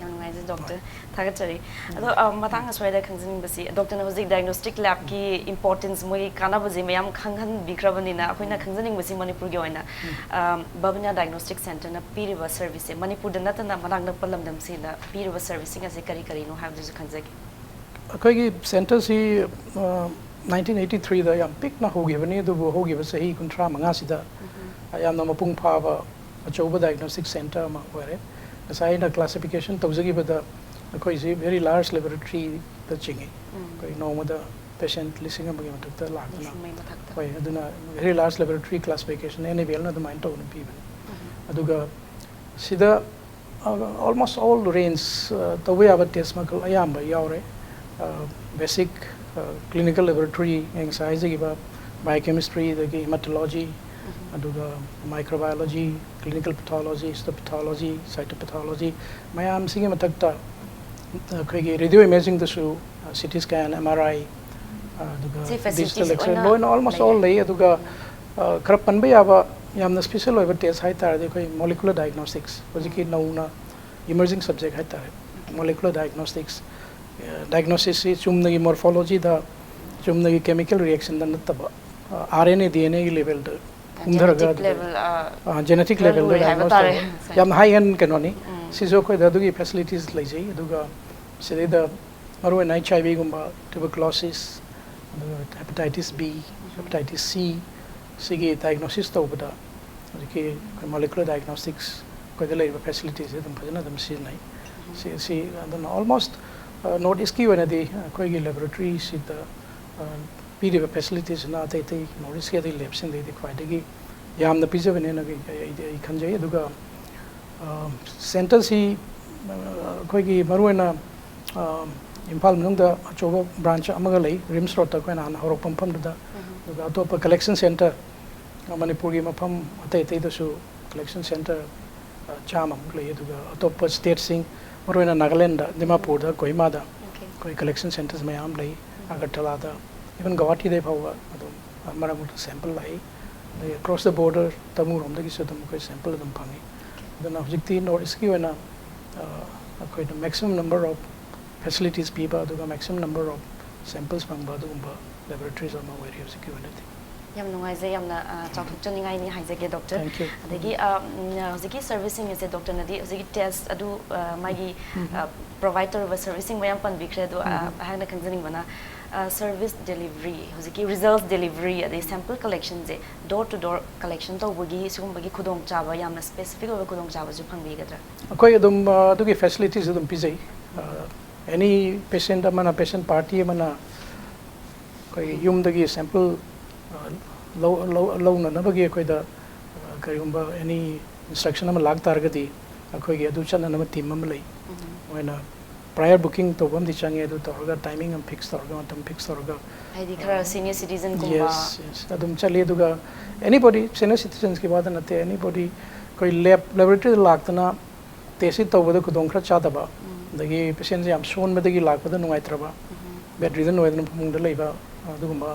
ꯌꯥꯝ ꯅꯨꯡꯉꯥꯏꯖꯩ ꯗꯣꯛꯇꯔ꯫ ꯊꯥꯒꯠꯆꯔꯤ꯫ ꯑꯗꯣ, ꯑ, ꯃꯇꯥꯡ ꯑꯁ꯭ꯋꯥꯏꯗ ꯈꯪꯖꯅꯤꯡꯕꯁꯤ, ꯗꯣꯛꯇꯔꯅ ꯍꯧꯖꯤꯛ ꯗꯥꯏꯒꯅꯣꯁꯇꯤꯛ ꯂꯦꯕꯀꯤ ꯏꯝꯄꯣꯔꯇꯦꯟꯁ, ꯃꯣꯏꯒꯤ ꯀꯥꯟꯅꯕꯁꯦ ꯃꯌꯥꯝ ꯈꯪꯍꯟꯕꯤꯈ꯭ꯔꯕꯅꯤꯅ, ꯑꯩꯈꯣꯏꯅ ꯈꯪꯖꯅꯤꯡꯕꯁꯤ ꯃꯅꯤꯄꯨꯔꯒꯤ ꯑꯣꯏꯅ, ꯑ, ꯕꯕꯤꯅꯥ ꯗꯥꯏꯒꯅꯣꯁꯇꯤꯛ ꯁꯦꯟꯇꯔꯅ ꯄꯤꯔꯤꯕ ꯁꯔꯚꯤꯁꯁꯦ, ꯃꯅꯤꯄꯨꯔꯗ ꯅꯠꯇꯅ ꯃꯅꯥꯛ ꯅꯛꯄ ꯂꯝꯗꯝꯁꯤꯡꯗ ꯄꯤꯔꯤꯕ ꯁꯔꯚꯤꯁꯁꯤꯡ ꯑꯁꯤ ꯀꯔꯤ ꯀꯔꯤꯅꯣ ꯍꯥꯏꯕꯗꯨꯁꯨ ꯈꯪꯖꯒꯦ꯫ ꯑꯩꯈꯣꯏꯒꯤ ꯁꯦꯟꯇꯔꯁꯤ, ꯑ, ꯅꯥꯏꯟꯇꯤꯟ ꯑꯩꯠꯇꯤ ꯊ꯭ꯔꯤꯗ ꯌꯥꯝ ꯄꯤꯛꯅ ꯍꯧꯈꯤꯕꯅꯤ, ꯑꯗꯨꯕꯨ ꯍꯧꯈꯤꯕ ꯆꯍꯤ ꯀꯨꯟꯊ꯭ꯔꯥ ꯃꯉꯥꯁꯤꯗ ꯌꯥꯝꯅ ꯃꯄꯨꯡ ꯐꯥꯕ ꯑꯆꯧꯕ ꯗꯥꯏꯒꯅꯣꯁꯇꯤꯛ ꯁꯦꯟꯇꯔ ꯑꯃ ꯑꯣꯏꯔꯦ꯫ ꯉꯁꯥꯏ ꯑꯩꯅ ꯀ꯭ꯂꯥꯁꯤꯐꯤꯀꯦꯁꯟ ꯇꯧꯖꯈꯤꯕꯗ ꯑꯩꯈꯣꯏꯁꯤ ꯚꯦꯔꯤ ꯂꯥꯔꯖ ꯂꯦꯕꯣꯔꯦꯇꯔꯤꯗ ꯆꯤꯡꯏ꯫ ꯑꯩꯈꯣꯏ ꯅꯣꯡꯃꯗ ꯄꯦꯁꯦꯟ ꯂꯤꯁꯤꯡ ꯑꯃꯒꯤ ꯃꯊꯛꯇ ꯂꯥꯛꯇꯅ, ꯂꯤꯁꯤꯡ ꯑꯃꯒꯤ ꯃꯊꯛꯇ꯫ ꯍꯣꯏ, ꯑꯗꯨꯅ very large laboratory classification N A B ꯑꯦꯜꯅ ꯑꯗꯨꯃꯥꯏꯅ ꯇꯧꯅ ꯄꯤꯕꯅꯤ꯫ ꯑꯗꯨꯒ ꯁꯤꯗ ꯑꯣꯜꯃꯣꯁ ꯑꯣꯜ ꯔꯦꯟꯖ ꯇꯧꯕ ꯌꯥꯕ ꯇꯦꯁ ꯃꯈꯜ ꯑꯌꯥꯝꯕ ꯌꯥꯎꯔꯦ꯫ ꯕꯦꯁꯤꯛ ꯀ꯭ꯂꯤꯅꯤꯀꯦꯜ ꯂꯦꯕꯣꯔꯦꯇꯔꯤ, ꯑꯩ ꯉꯁꯥꯏ ꯍꯥꯏꯖꯈꯤꯕ ꯕꯥꯏꯑꯣꯀꯦꯃꯤꯁꯇ꯭ꯔꯤ, ꯑꯗꯒꯤ ꯍꯤꯃꯥꯇꯣꯂꯣꯖꯤ, ꯑꯗꯨꯒ microbiology, clinical pathology, histopathology, cytopathology, ꯃꯌꯥꯝꯁꯤꯒꯤ ꯃꯊꯛꯇ ꯑꯩꯈꯣꯏꯒꯤ ꯔꯦꯗꯤꯑꯣ ꯏꯃꯦꯖꯤꯡꯗꯁꯨ C T scan, M R I, ꯑꯗꯨꯒ ꯁꯤ ꯗꯤꯖꯤꯇꯦꯜ ꯐꯦꯁꯤꯂꯤꯇꯤꯁ ꯑꯦꯛꯁꯔꯦ, ꯂꯣꯏꯅ ꯂꯣꯏꯅ ꯑꯣꯜꯃꯣꯁ ꯂꯩꯔꯦ꯫ ꯑꯣꯜ ꯂꯩ꯫ ꯑꯗꯨꯒ ꯑ, ꯈꯔ ꯄꯟꯕ ꯌꯥꯕ ꯌꯥꯝꯅ ꯁ꯭ꯄꯦꯁꯦꯜ ꯑꯣꯏꯕ ꯇꯦꯁ ꯍꯥꯏ ꯇꯥꯔꯗꯤ ꯑꯩꯈꯣꯏ ꯃꯣꯂꯤꯀꯨꯂꯔ ꯗꯥꯏꯒꯅꯣꯁꯇꯤꯛꯁ, ꯍꯧꯖꯤꯛꯀꯤ ꯅꯧꯅ ꯏꯃꯔꯖꯤꯡ ꯁꯕꯖꯦꯛ ꯍꯥꯏ ꯇꯥꯔꯦ꯫ ꯃꯣꯂꯤꯀꯨꯂꯔ ꯗꯥꯏꯒꯅꯣꯁꯇꯤꯛꯁ, ꯗꯥꯏꯒꯅꯣꯁꯤꯁꯁꯤ ꯆꯨꯝꯅꯒꯤ ꯃꯣꯔꯐꯣꯂꯣꯖꯤꯗ, ꯆꯨꯝꯅꯒꯤ ꯀꯦꯃꯤꯀꯦꯜ ꯔꯤꯌꯦꯛꯁꯟꯗ ꯅꯠꯇꯕ, R N A, D N ꯑꯦꯒꯤ ꯂꯦꯚꯦꯜꯗ ꯀꯨꯝꯊꯔꯒ ꯖꯦꯅꯦꯇꯤꯛ ꯑꯗꯨꯗ, ꯂꯦꯚꯦꯜ, ꯑ, ꯖꯦꯅꯦꯇꯤꯛ ꯈꯔ ꯂꯦꯚꯦꯜꯗ ꯂꯨꯔꯦ ꯍꯥꯏꯕ ꯗꯥꯏꯒꯅꯣꯁ ꯇꯥꯔꯦ꯫ ꯇꯧꯕ ꯌꯥꯝꯅ ꯍꯥꯏ ꯑꯦꯟ ꯀꯩꯅꯣꯅꯤ꯫ ꯁꯤꯁꯨ ꯑꯩꯈꯣꯏꯗ ꯑꯗꯨꯒꯤ ꯐꯦꯁꯤꯂꯤꯇꯤꯁ ꯂꯩꯖꯩ꯫ ꯑꯗꯨꯒ ꯁꯤꯗꯩꯗ ꯃꯔꯨꯑꯣꯏꯅ ꯑꯩꯆ ꯑꯥꯏ ꯚꯤꯒꯨꯝꯕ, ꯇ꯭ꯌꯨꯕꯔꯀꯨꯂꯣꯁꯤꯁ, ꯑꯗꯨꯒ ꯍꯦꯄꯥꯇꯥꯏꯇꯤꯁ ꯕꯤ, ꯍꯦꯄꯥꯇꯥꯏꯇꯤꯁ ꯁꯤ, ꯁꯤꯒꯤ ꯗꯥꯏꯒꯅꯣꯁꯤꯁ ꯇꯧꯕꯗ ꯍꯧꯖꯤꯛꯀꯤ ꯑꯩꯈꯣꯏ ꯃꯣꯂꯤꯀꯨꯂꯔ ꯗꯥꯏꯒꯅꯣꯁꯇꯤꯛꯁ ꯑꯩꯈꯣꯏꯗ ꯂꯩꯔꯤꯕ ꯐꯦꯁꯤꯂꯤꯇꯤꯁꯦ ꯑꯗꯨꯝ ꯐꯖꯅ ꯑꯗꯨꯝ ꯁꯤꯖꯤꯟꯅꯩ꯫ ꯁꯤ, ꯁꯤ ꯑꯗꯨꯅ ꯑꯣꯜꯃꯣꯁ ꯅꯣꯔꯠ ꯏꯁꯀꯤ ꯑꯣꯏꯅꯗꯤ ꯑꯩꯈꯣꯏꯒꯤ ꯂꯦꯕꯣꯔꯦꯇꯔꯤꯁꯤꯗ ꯄꯤꯔꯤꯕ ꯐꯦꯁꯤꯂꯤꯇꯤꯁꯤꯅ ꯑꯇꯩ ꯑꯇꯩ ꯅꯣꯔꯠ ꯏꯁꯀꯤ ꯑꯇꯩ ꯂꯦꯕꯁꯤꯡꯗꯒꯤꯗꯤ ꯈ꯭ꯋꯥꯏꯗꯒꯤ ꯌꯥꯝꯅ ꯄꯤꯖꯕꯅꯦꯅ ꯑꯩ, ꯑꯩ, ꯑꯩ ꯈꯟꯖꯩ꯫ ꯑꯗꯨꯒ ꯁꯦꯟꯇꯔꯁꯤ ꯑꯩꯈꯣꯏꯒꯤ ꯃꯔꯨꯑꯣꯏꯅ ꯏꯝꯐꯥꯜ ꯃꯅꯨꯡꯗ ꯑꯆꯧꯕ ꯕ꯭ꯔꯥꯟꯆ ꯑꯃꯒ ꯂꯩ, ꯔꯤꯝꯁ ꯔꯣꯗꯇ ꯑꯩꯈꯣꯏꯅ ꯍꯥꯟꯅ ꯍꯧꯔꯛꯄ ꯃꯐꯝꯗꯨꯗ꯫ ꯑꯗꯨꯒ ꯑꯇꯣꯞꯄ ꯀꯂꯦꯛꯁꯟ ꯁꯦꯟꯇꯔ ꯃꯅꯤꯄꯨꯔꯒꯤ ꯃꯐꯝ ꯑꯇꯩ ꯑꯇꯩꯗꯁꯨ collection centre ꯆꯥꯝꯃꯃꯨꯛ ꯂꯩ꯫ ꯑꯗꯨꯒ ꯑꯇꯣꯞꯄ stateꯁꯤꯡ, ꯃꯔꯨꯑꯣꯏꯅ ꯅꯥꯒꯥꯂꯦꯟꯗ, ꯗꯤꯃꯥꯄꯨꯔꯗ, ꯀꯣꯍꯤꯃꯥꯗ ꯑꯩꯈꯣꯏ collection centres ꯃꯌꯥꯝ ꯂꯩ꯫ ꯑꯒꯔꯇꯂꯥꯗ, even ꯒꯧꯍꯥꯇꯤꯗꯩ ꯐꯥꯎꯕ ꯑꯗꯨꯝ ꯃꯔꯛ ꯃꯔꯛꯇ sample ꯂꯥꯛꯏ꯫ ꯑꯗꯒꯤ across the border ꯇꯃꯨꯔꯣꯝꯗꯒꯤꯁꯨ ꯑꯗꯨꯝ ꯑꯩꯈꯣꯏ sample ꯑꯗꯨꯝ ꯐꯪꯉꯤ꯫ ꯑꯗꯨꯅ ꯍꯧꯖꯤꯛꯇꯤ North Eastꯀꯤ ꯑꯣꯏꯅ ꯑꯩꯈꯣꯏꯅ maximum number of facilities ꯄꯤꯕ, ꯑꯗꯨꯒ maximum number of samples ꯐꯪꯕ ꯑꯗꯨꯒꯨꯝꯕ laboratories ꯑꯃ ꯑꯣꯏꯔꯤ ꯍꯧꯖꯤꯛꯀꯤ ꯑꯣꯏꯅꯗꯤ꯫ ꯌꯥꯝ ꯅꯨꯡꯉꯥꯏꯖꯩ, ꯌꯥꯝꯅ, ꯑ, ꯆꯥꯎꯊꯣꯛꯆꯅꯤꯡꯉꯥꯏꯅꯤ ꯍꯥꯏꯖꯒꯦ, doctor꯫ Thank you. ꯑꯗꯒꯤ, ꯑ, ꯎꯝ, ꯍꯧꯖꯤꯛꯀꯤ serviceꯁꯤꯡ ꯑꯁꯦ doctorꯅꯗꯤ ꯍꯧꯖꯤꯛꯀꯤ test ꯑꯗꯨ, ꯑ, ꯃꯥꯒꯤ, ꯎꯝ꯫ ꯑ, provide ꯇꯧꯔꯤꯕ serviceꯁꯤꯡ ꯃꯌꯥꯝ ꯄꯟꯕꯤꯈ꯭ꯔꯦ꯫ ꯑꯗꯣ, ꯑ, ꯎꯝ꯫ ꯑꯩꯍꯥꯛꯅ ꯈꯪꯖꯅꯤꯡꯕꯅ, ꯑ, service delivery, ꯍꯧꯖꯤꯛꯀꯤ results delivery ꯑꯗꯩ sample collectionꯁꯦ door to door collection ꯇꯧꯕꯒꯤ ꯁꯤꯒꯨꯝꯕꯒꯤ ꯈꯨꯗꯣꯡꯆꯥꯕ, ꯌꯥꯝꯅ specific ꯑꯣꯏꯕ ꯈꯨꯗꯣꯡꯆꯥꯕꯁꯨ ꯐꯪꯕꯤꯒꯗ꯭ꯔꯥ? ꯑꯩꯈꯣꯏ ꯑꯗꯨꯝ, ꯑ, ꯑꯗꯨꯒꯤ facilities ꯑꯗꯨꯝ ꯄꯤꯖꯩ꯫ ꯑ, any patient ꯑꯃꯅ, patient party ꯑꯃꯅ ꯑꯩꯈꯣꯏ ꯌꯨꯝꯗꯒꯤ sample, ꯑ, ꯂꯧ-, ꯂꯧ-, ꯂꯧꯅꯅꯕꯒꯤ ꯑꯩꯈꯣꯏꯗ, ꯑ, ꯀꯔꯤꯒꯨꯝꯕ any instruction ꯑꯃ ꯂꯥꯛ ꯇꯥꯔꯒꯗꯤ ꯑꯩꯈꯣꯏꯒꯤ ꯑꯗꯨ ꯆꯠꯅꯅꯕ team ꯑꯃ ꯂꯩ꯫ ꯎꯝ꯫ ꯃꯣꯏꯅ prior booking ꯇꯧꯕ ꯑꯃꯗꯤ ꯆꯪꯉꯦ, ꯑꯗꯨ ꯇꯧꯔꯒ timing ꯑꯃ fix ꯇꯧꯔꯒ, ꯃꯇꯝ fix ꯇꯧꯔꯒ, ꯍꯥꯏꯗꯤ ꯈꯔ ꯑ, senior citizenꯒꯨꯝꯕ꯫ Yes, yes, ꯑꯗꯨꯝ ꯆꯠꯂꯤ꯫ ꯑꯗꯨꯒ anybody, senior citizenꯒꯤ ꯋꯥꯗ ꯅꯠꯇꯦ, anybody ꯑꯩꯈꯣꯏ lab, laboratoryꯗ ꯂꯥꯛꯇꯅ test ꯇꯧꯕꯗ ꯈꯨꯗꯣꯡ ꯈꯔ ꯆꯥꯗꯕ, ꯎꯝ꯫ ꯑꯗꯒꯤ patientꯁꯦ ꯌꯥꯝ ꯁꯣꯟꯕꯗꯒꯤ ꯂꯥꯛꯄꯗ ꯅꯨꯡꯉꯥꯏꯇ꯭ꯔꯕ, ꯎꯝ꯫ Bedridden ꯑꯣꯏꯗꯅ ꯐꯃꯨꯡꯗ ꯂꯩꯕ, ꯑꯗꯨꯒꯨꯝꯕ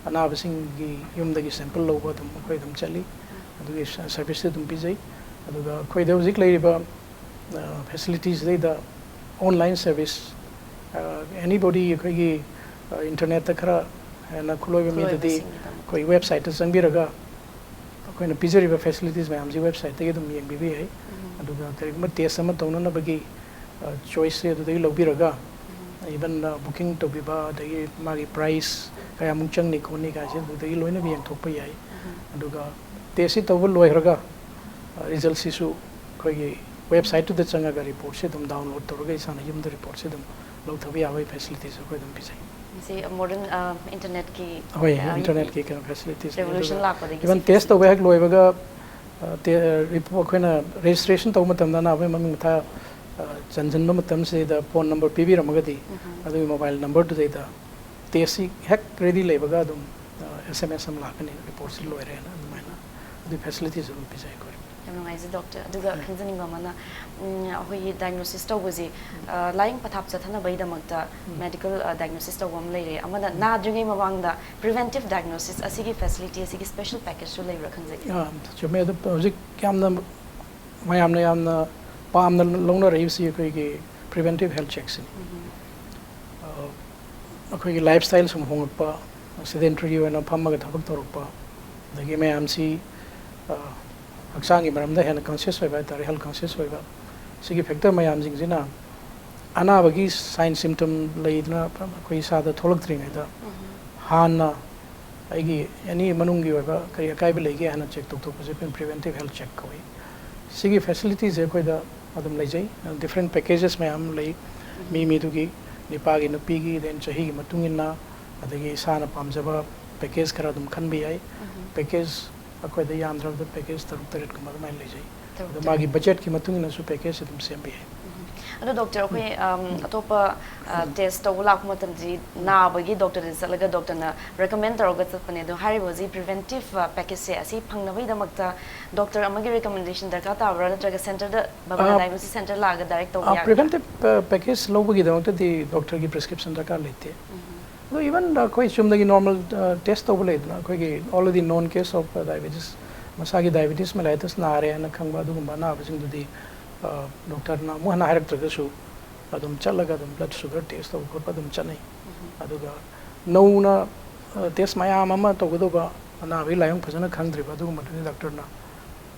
ꯑꯅꯥꯕꯁꯤꯡꯒꯤ ꯌꯨꯝꯗꯒꯤ sample ꯂꯧꯕ ꯑꯗꯨꯝ ꯑꯩꯈꯣꯏ ꯑꯗꯨꯝ ꯆꯠꯂꯤ꯫ ꯎꯝ꯫ ꯑꯗꯨꯒꯤ ꯁ-, serviceꯁꯨ ꯑꯗꯨꯝ ꯄꯤꯖꯩ꯫ ꯑꯗꯨꯒ ꯑꯩꯈꯣꯏꯗ ꯍꯧꯖꯤꯛ ꯂꯩꯔꯤꯕ, ꯑ, facilitiesꯁꯤꯗꯩꯗ online service, ꯑ, anybody ꯑꯩꯈꯣꯏꯒꯤ, ꯑ, internetꯇ ꯈꯔ ꯍꯦꯟꯅ ꯈꯨꯠꯂꯣꯏꯕ ꯃꯤꯗꯗꯤ ꯈꯨꯠꯂꯣꯏꯕꯁꯤꯡꯒꯤꯗꯃꯛꯇ꯫ ꯑꯩꯈꯣꯏ websiteꯇ ꯆꯪꯕꯤꯔꯒ ꯑꯩꯈꯣꯏꯅ ꯄꯤꯖꯔꯤꯕ facilities ꯃꯌꯥꯝꯁꯤ websiteꯇꯒꯤ ꯑꯗꯨꯝ ꯌꯦꯡꯕꯤꯕ ꯌꯥꯏ꯫ ꯎꯝ꯫ ꯑꯗꯨꯒ ꯀꯔꯤꯒꯨꯝꯕ test ꯑꯃ ꯇꯧꯅꯅꯕꯒꯤ, ꯑ, choiceꯁꯦ ꯑꯗꯨꯗꯒꯤ ꯂꯧꯕꯤꯔꯒ, ꯎꯝ꯫ Even, ꯑ, booking ꯇꯧꯕꯤꯕ, ꯑꯗꯒꯤ ꯃꯥꯒꯤ price ꯀꯌꯥꯃꯨꯛ ꯆꯪꯅꯤ ꯈꯣꯠꯅꯤ ꯀꯥꯏꯁꯦ ꯑꯗꯨꯗꯒꯤ ꯂꯣꯏꯅ ꯌꯦꯡꯊꯣꯛꯄ ꯌꯥꯏ꯫ ꯎꯝ꯫ ꯑꯗꯨꯒ testꯁꯤ ꯇꯧꯕ ꯂꯣꯏꯈ꯭ꯔꯒ, ꯑ, resultꯁꯤꯁꯨ ꯑꯩꯈꯣꯏꯒꯤ websiteꯇꯨꯗ ꯆꯪꯉꯒ reportꯁꯤ ꯑꯗꯨꯝ download ꯇꯧꯔꯒ ꯏꯁꯥꯅ ꯌꯨꯝꯗ reportꯁꯤ ꯑꯗꯨꯝ ꯂꯧꯊꯕ ꯌꯥꯕꯒꯤ facilitiesꯁꯨ ꯑꯩꯈꯣꯏ ꯑꯗꯨꯝ ꯄꯤꯖꯩ꯫ ꯃꯁꯤ modern, ꯑ, internetꯀꯤ, ꯍꯣꯏ, ꯑ, internetꯀꯤ ꯀꯩꯅꯣ facilitiesꯅꯤ꯫ Revolution ꯑꯗꯨꯒ ꯂꯥꯛꯄꯗꯒꯤ even ꯁꯤ test ꯇꯧꯕ ꯍꯦꯛ ꯂꯣꯏꯕꯒ, ꯑ, ꯇꯦ-, ꯑ, report ꯑꯩꯈꯣꯏꯅ registration ꯇꯧꯕ ꯃꯇꯝꯗ ꯑꯅꯥꯕꯒꯤ ꯃꯃꯤꯡ ꯃꯊꯥ, ꯑ, ꯆꯟꯁꯤꯟꯕ ꯃꯇꯝꯁꯤꯗꯩꯗ phone number ꯄꯤꯕꯤꯔꯝꯃꯒꯗꯤ ꯎꯝ꯫ ꯑꯗꯨꯒꯤ mobile numberꯗꯨꯗꯩꯗ testꯁꯤ ꯍꯦꯛ ready ꯂꯩꯕꯒ ꯑꯗꯨꯝ, ꯑ, SMS ꯑꯃ ꯂꯥꯛꯀꯅꯤ, reportꯁꯤ ꯂꯣꯏꯔꯦꯅ ꯑꯗꯨꯃꯥꯏꯅ꯫ ꯑꯗꯨꯒꯤ ꯐꯦꯁꯤꯂꯤꯇꯤꯁ ꯑꯗꯨꯝ ꯄꯤꯖꯩ ꯑꯩꯈꯣꯏ꯫ ꯌꯥꯝ ꯅꯨꯡꯉꯥꯏꯖꯩ ꯗꯣꯛꯇꯔ꯫ ꯑꯗꯨꯒ ꯈꯪꯖꯅꯤꯡꯕ ꯑꯃꯅ, ꯎꯝ, ꯑꯩꯈꯣꯏꯒꯤ ꯗꯥꯏꯒꯅꯣꯁꯤꯁ ꯇꯧꯕꯁꯤ, ꯑ, ꯂꯥꯏꯌꯦꯡ ꯄꯊꯥꯞ ꯆꯠꯊꯅꯕꯒꯤꯗꯃꯛꯇ medical, ꯑ, diagnosis ꯇꯧꯕ ꯑꯃ ꯂꯩꯔꯦ, ꯑꯃꯅ ꯅꯥꯗ꯭ꯔꯤꯉꯩ ꯃꯃꯥꯡꯗ preventive diagnosis ꯑꯁꯤꯒꯤ facility ꯑꯁꯤꯒꯤ special package ꯁꯨ ꯂꯩꯕ꯭ꯔꯥ ꯈꯪꯖꯩ꯫ ꯑ, ꯆꯨꯝꯃꯦ꯫ ꯑꯗꯨ ꯍꯧꯖꯤꯛ ꯌꯥꯝꯅ ꯃꯌꯥꯝꯅ ꯌꯥꯝꯅ ꯄꯥꯝꯅ ꯂꯧꯅꯔꯛꯏꯕꯁꯤ ꯑꯩꯈꯣꯏꯒꯤ preventive health check ꯁꯤꯅꯤ꯫ ꯑ, ꯑꯩꯈꯣꯏꯒꯤ ꯂꯥꯏꯐ ꯁ꯭ꯇꯥꯏꯜ ꯁꯨꯝ ꯍꯣꯡꯂꯛꯄ, ꯁꯦꯗꯦꯟꯇꯔꯤ ꯑꯣꯏꯅ ꯐꯝꯃꯒ ꯊꯕꯛ ꯇꯧꯔꯛꯄ, ꯑꯗꯒꯤ ꯃꯌꯥꯝꯁꯤ, ꯑ, ꯍꯛꯆꯥꯡꯒꯤ ꯃꯔꯝꯗ ꯍꯦꯟꯅ conscious ꯑꯣꯏꯕ ꯍꯥꯏꯇꯥꯔꯦ, health conscious ꯑꯣꯏꯕ, ꯁꯤꯒꯤ ꯐꯦꯛꯇꯔ ꯃꯌꯥꯝꯁꯤꯡꯁꯤꯅ ꯑꯅꯥꯕꯒꯤ ꯁꯥꯏꯟ ꯁꯤꯝꯇꯝ ꯂꯩꯗꯅ ꯑꯩꯈꯣꯏ ꯏꯁꯥꯗ ꯊꯣꯛꯂꯛꯇ꯭ꯔꯤꯉꯩꯗ ꯍꯥꯟꯅ ꯑꯩꯒꯤ ꯑꯦꯅꯤ ꯃꯅꯨꯡꯒꯤ ꯑꯣꯏꯕ ꯀꯔꯤ ꯑꯀꯥꯏꯕ ꯂꯩꯒꯦ ꯍꯥꯏꯅ ꯆꯦꯛ ꯇꯧꯊꯣꯛꯄꯁꯦ ꯑꯩꯈꯣꯏꯅ preventive health check ꯀꯧꯏ꯫ ꯁꯤꯒꯤ ꯐꯦꯁꯤꯂꯤꯇꯤꯁꯦ ꯑꯩꯈꯣꯏꯗ ꯑꯗꯨꯝ ꯂꯩꯖꯩ꯫ ꯗꯤꯐ꯭ꯔꯦꯟ ꯄꯦꯀꯦꯖꯦꯁ ꯃꯌꯥꯝ ꯑꯃ ꯂꯩ, ꯃꯤ ꯃꯤꯗꯨꯒꯤ, ꯅꯤꯄꯥꯒꯤ, ꯅꯨꯄꯤꯒꯤ, then ꯆꯍꯤꯒꯤ ꯃꯇꯨꯡ ꯏꯟꯅ, ꯑꯗꯒꯤ ꯏꯁꯥꯅ ꯄꯥꯝꯖꯕ ꯄꯦꯀꯦꯖ ꯈꯔ ꯑꯗꯨꯝ ꯈꯟꯕ ꯌꯥꯏ꯫ ꯄꯦꯀꯦꯖ ꯑꯩꯈꯣꯏꯗ ꯌꯥꯝꯗ꯭ꯔꯕꯗ ꯄꯦꯀꯦꯖ ꯇꯔꯨꯛ ꯇꯔꯦꯠꯀꯨꯝꯕ ꯑꯗꯨꯃꯥꯏꯅ ꯂꯩꯖꯩ꯫ ꯑꯗꯣ ꯃꯥꯒꯤ ꯕꯖꯦꯠꯀꯤ ꯃꯇꯨꯡ ꯏꯟꯅꯁꯨ ꯄꯦꯀꯦꯖ ꯑꯗꯨꯝ ꯁꯦꯝꯕ ꯌꯥꯏ꯫ ꯑꯗꯣ ꯗꯣꯛꯇꯔ, ꯑꯩꯈꯣꯏ, ꯑꯝ, ꯑꯇꯣꯞꯄ, ꯑ, ꯇꯦꯁ ꯇꯧꯕ ꯂꯥꯛꯄ ꯃꯇꯝꯗꯗꯤ ꯅꯥꯕꯒꯤ ꯗꯣꯛꯇꯔꯗ ꯆꯠꯂꯒ ꯗꯣꯛꯇꯔꯅ ꯔꯤꯀꯃꯦꯟ ꯇꯧꯔꯒ ꯆꯠꯄꯅꯦ꯫ ꯑꯗꯣ ꯍꯥꯏꯔꯤꯕ ꯍꯧꯖꯤꯛ ꯄ꯭ꯔꯤꯚꯦꯟꯇꯤꯞ, ꯑ, ꯄꯦꯀꯦꯖꯁꯦ ꯑꯁꯤ ꯐꯪꯅꯕꯒꯤꯗꯃꯛꯇ ꯗꯣꯛꯇꯔ ꯑꯃꯒꯤ ꯔꯤꯀꯃꯦꯟꯗꯦꯁꯟ ꯗꯔꯀꯥꯔ ꯇꯥꯕ꯭ꯔꯥ, ꯅꯠꯇ꯭ꯔꯒ ꯁꯦꯟꯇꯔꯗ, ꯕꯕꯥꯅ ꯑ, ꯗꯥꯏꯒꯅꯣꯁꯤꯁ ꯁꯦꯟꯇꯔ ꯂꯥꯛꯑꯒ ꯗꯥꯏꯔꯦꯛ ꯇꯧꯕ ꯑ, ꯌꯥꯒꯗ꯭ꯔꯥ? ꯄ꯭ꯔꯤꯚꯦꯟꯇꯤꯞ, ꯑ, ꯄꯦꯀꯦꯖ ꯂꯧꯕꯒꯤꯗꯃꯛꯇꯗꯤ ꯗꯣꯛꯇꯔꯒꯤ ꯄ꯭ꯔꯤꯁꯀ꯭ꯔꯤꯞꯁꯟ ꯗꯔꯀꯥꯔ ꯂꯩꯇꯦ꯫ ꯑꯗꯣ ꯏꯚꯟ ꯑꯩꯈꯣꯏ ꯆꯨꯝꯅꯒꯤ ꯅꯣꯔꯃꯦꯜ, ꯑ, ꯇꯦꯁ ꯇꯧꯕ ꯂꯩꯗꯅ, ꯑꯩꯈꯣꯏꯒꯤ already known case of diabetes, ꯃꯁꯥꯒꯤ diabetes mellitus ꯅꯥꯔꯦ ꯍꯥꯏꯅ ꯈꯪꯕ ꯑꯗꯨꯒꯨꯝꯕ ꯑꯅꯥꯕꯁꯤꯡꯗꯨꯗꯤ, ꯑ, ꯗꯣꯛꯇꯔꯅ ꯑꯃꯨꯛ ꯍꯟꯅ ꯍꯥꯏꯔꯛꯇ꯭ꯔꯒꯁꯨ ꯑꯗꯨꯝ ꯆꯠꯂꯒ ꯑꯗꯨꯝ ꯕ꯭ꯂꯗ ꯁꯨꯒꯔ ꯇꯦꯁ ꯇꯧꯕ ꯈꯣꯠꯄ ꯑꯗꯨꯝ ꯆꯠꯅꯩ꯫ ꯑꯗꯨꯒ ꯅꯧꯅ, ꯑ, ꯇꯦꯁ ꯃꯌꯥꯝ ꯑꯃ ꯇꯧꯒꯗꯧꯕ, ꯑꯅꯥꯕꯒꯤ ꯂꯥꯏꯑꯣꯡ ꯐꯖꯅ ꯈꯪꯗ꯭ꯔꯤꯕ ꯑꯗꯨꯒꯨꯝꯕꯗꯨꯗꯤ ꯗꯣꯛꯇꯔꯅ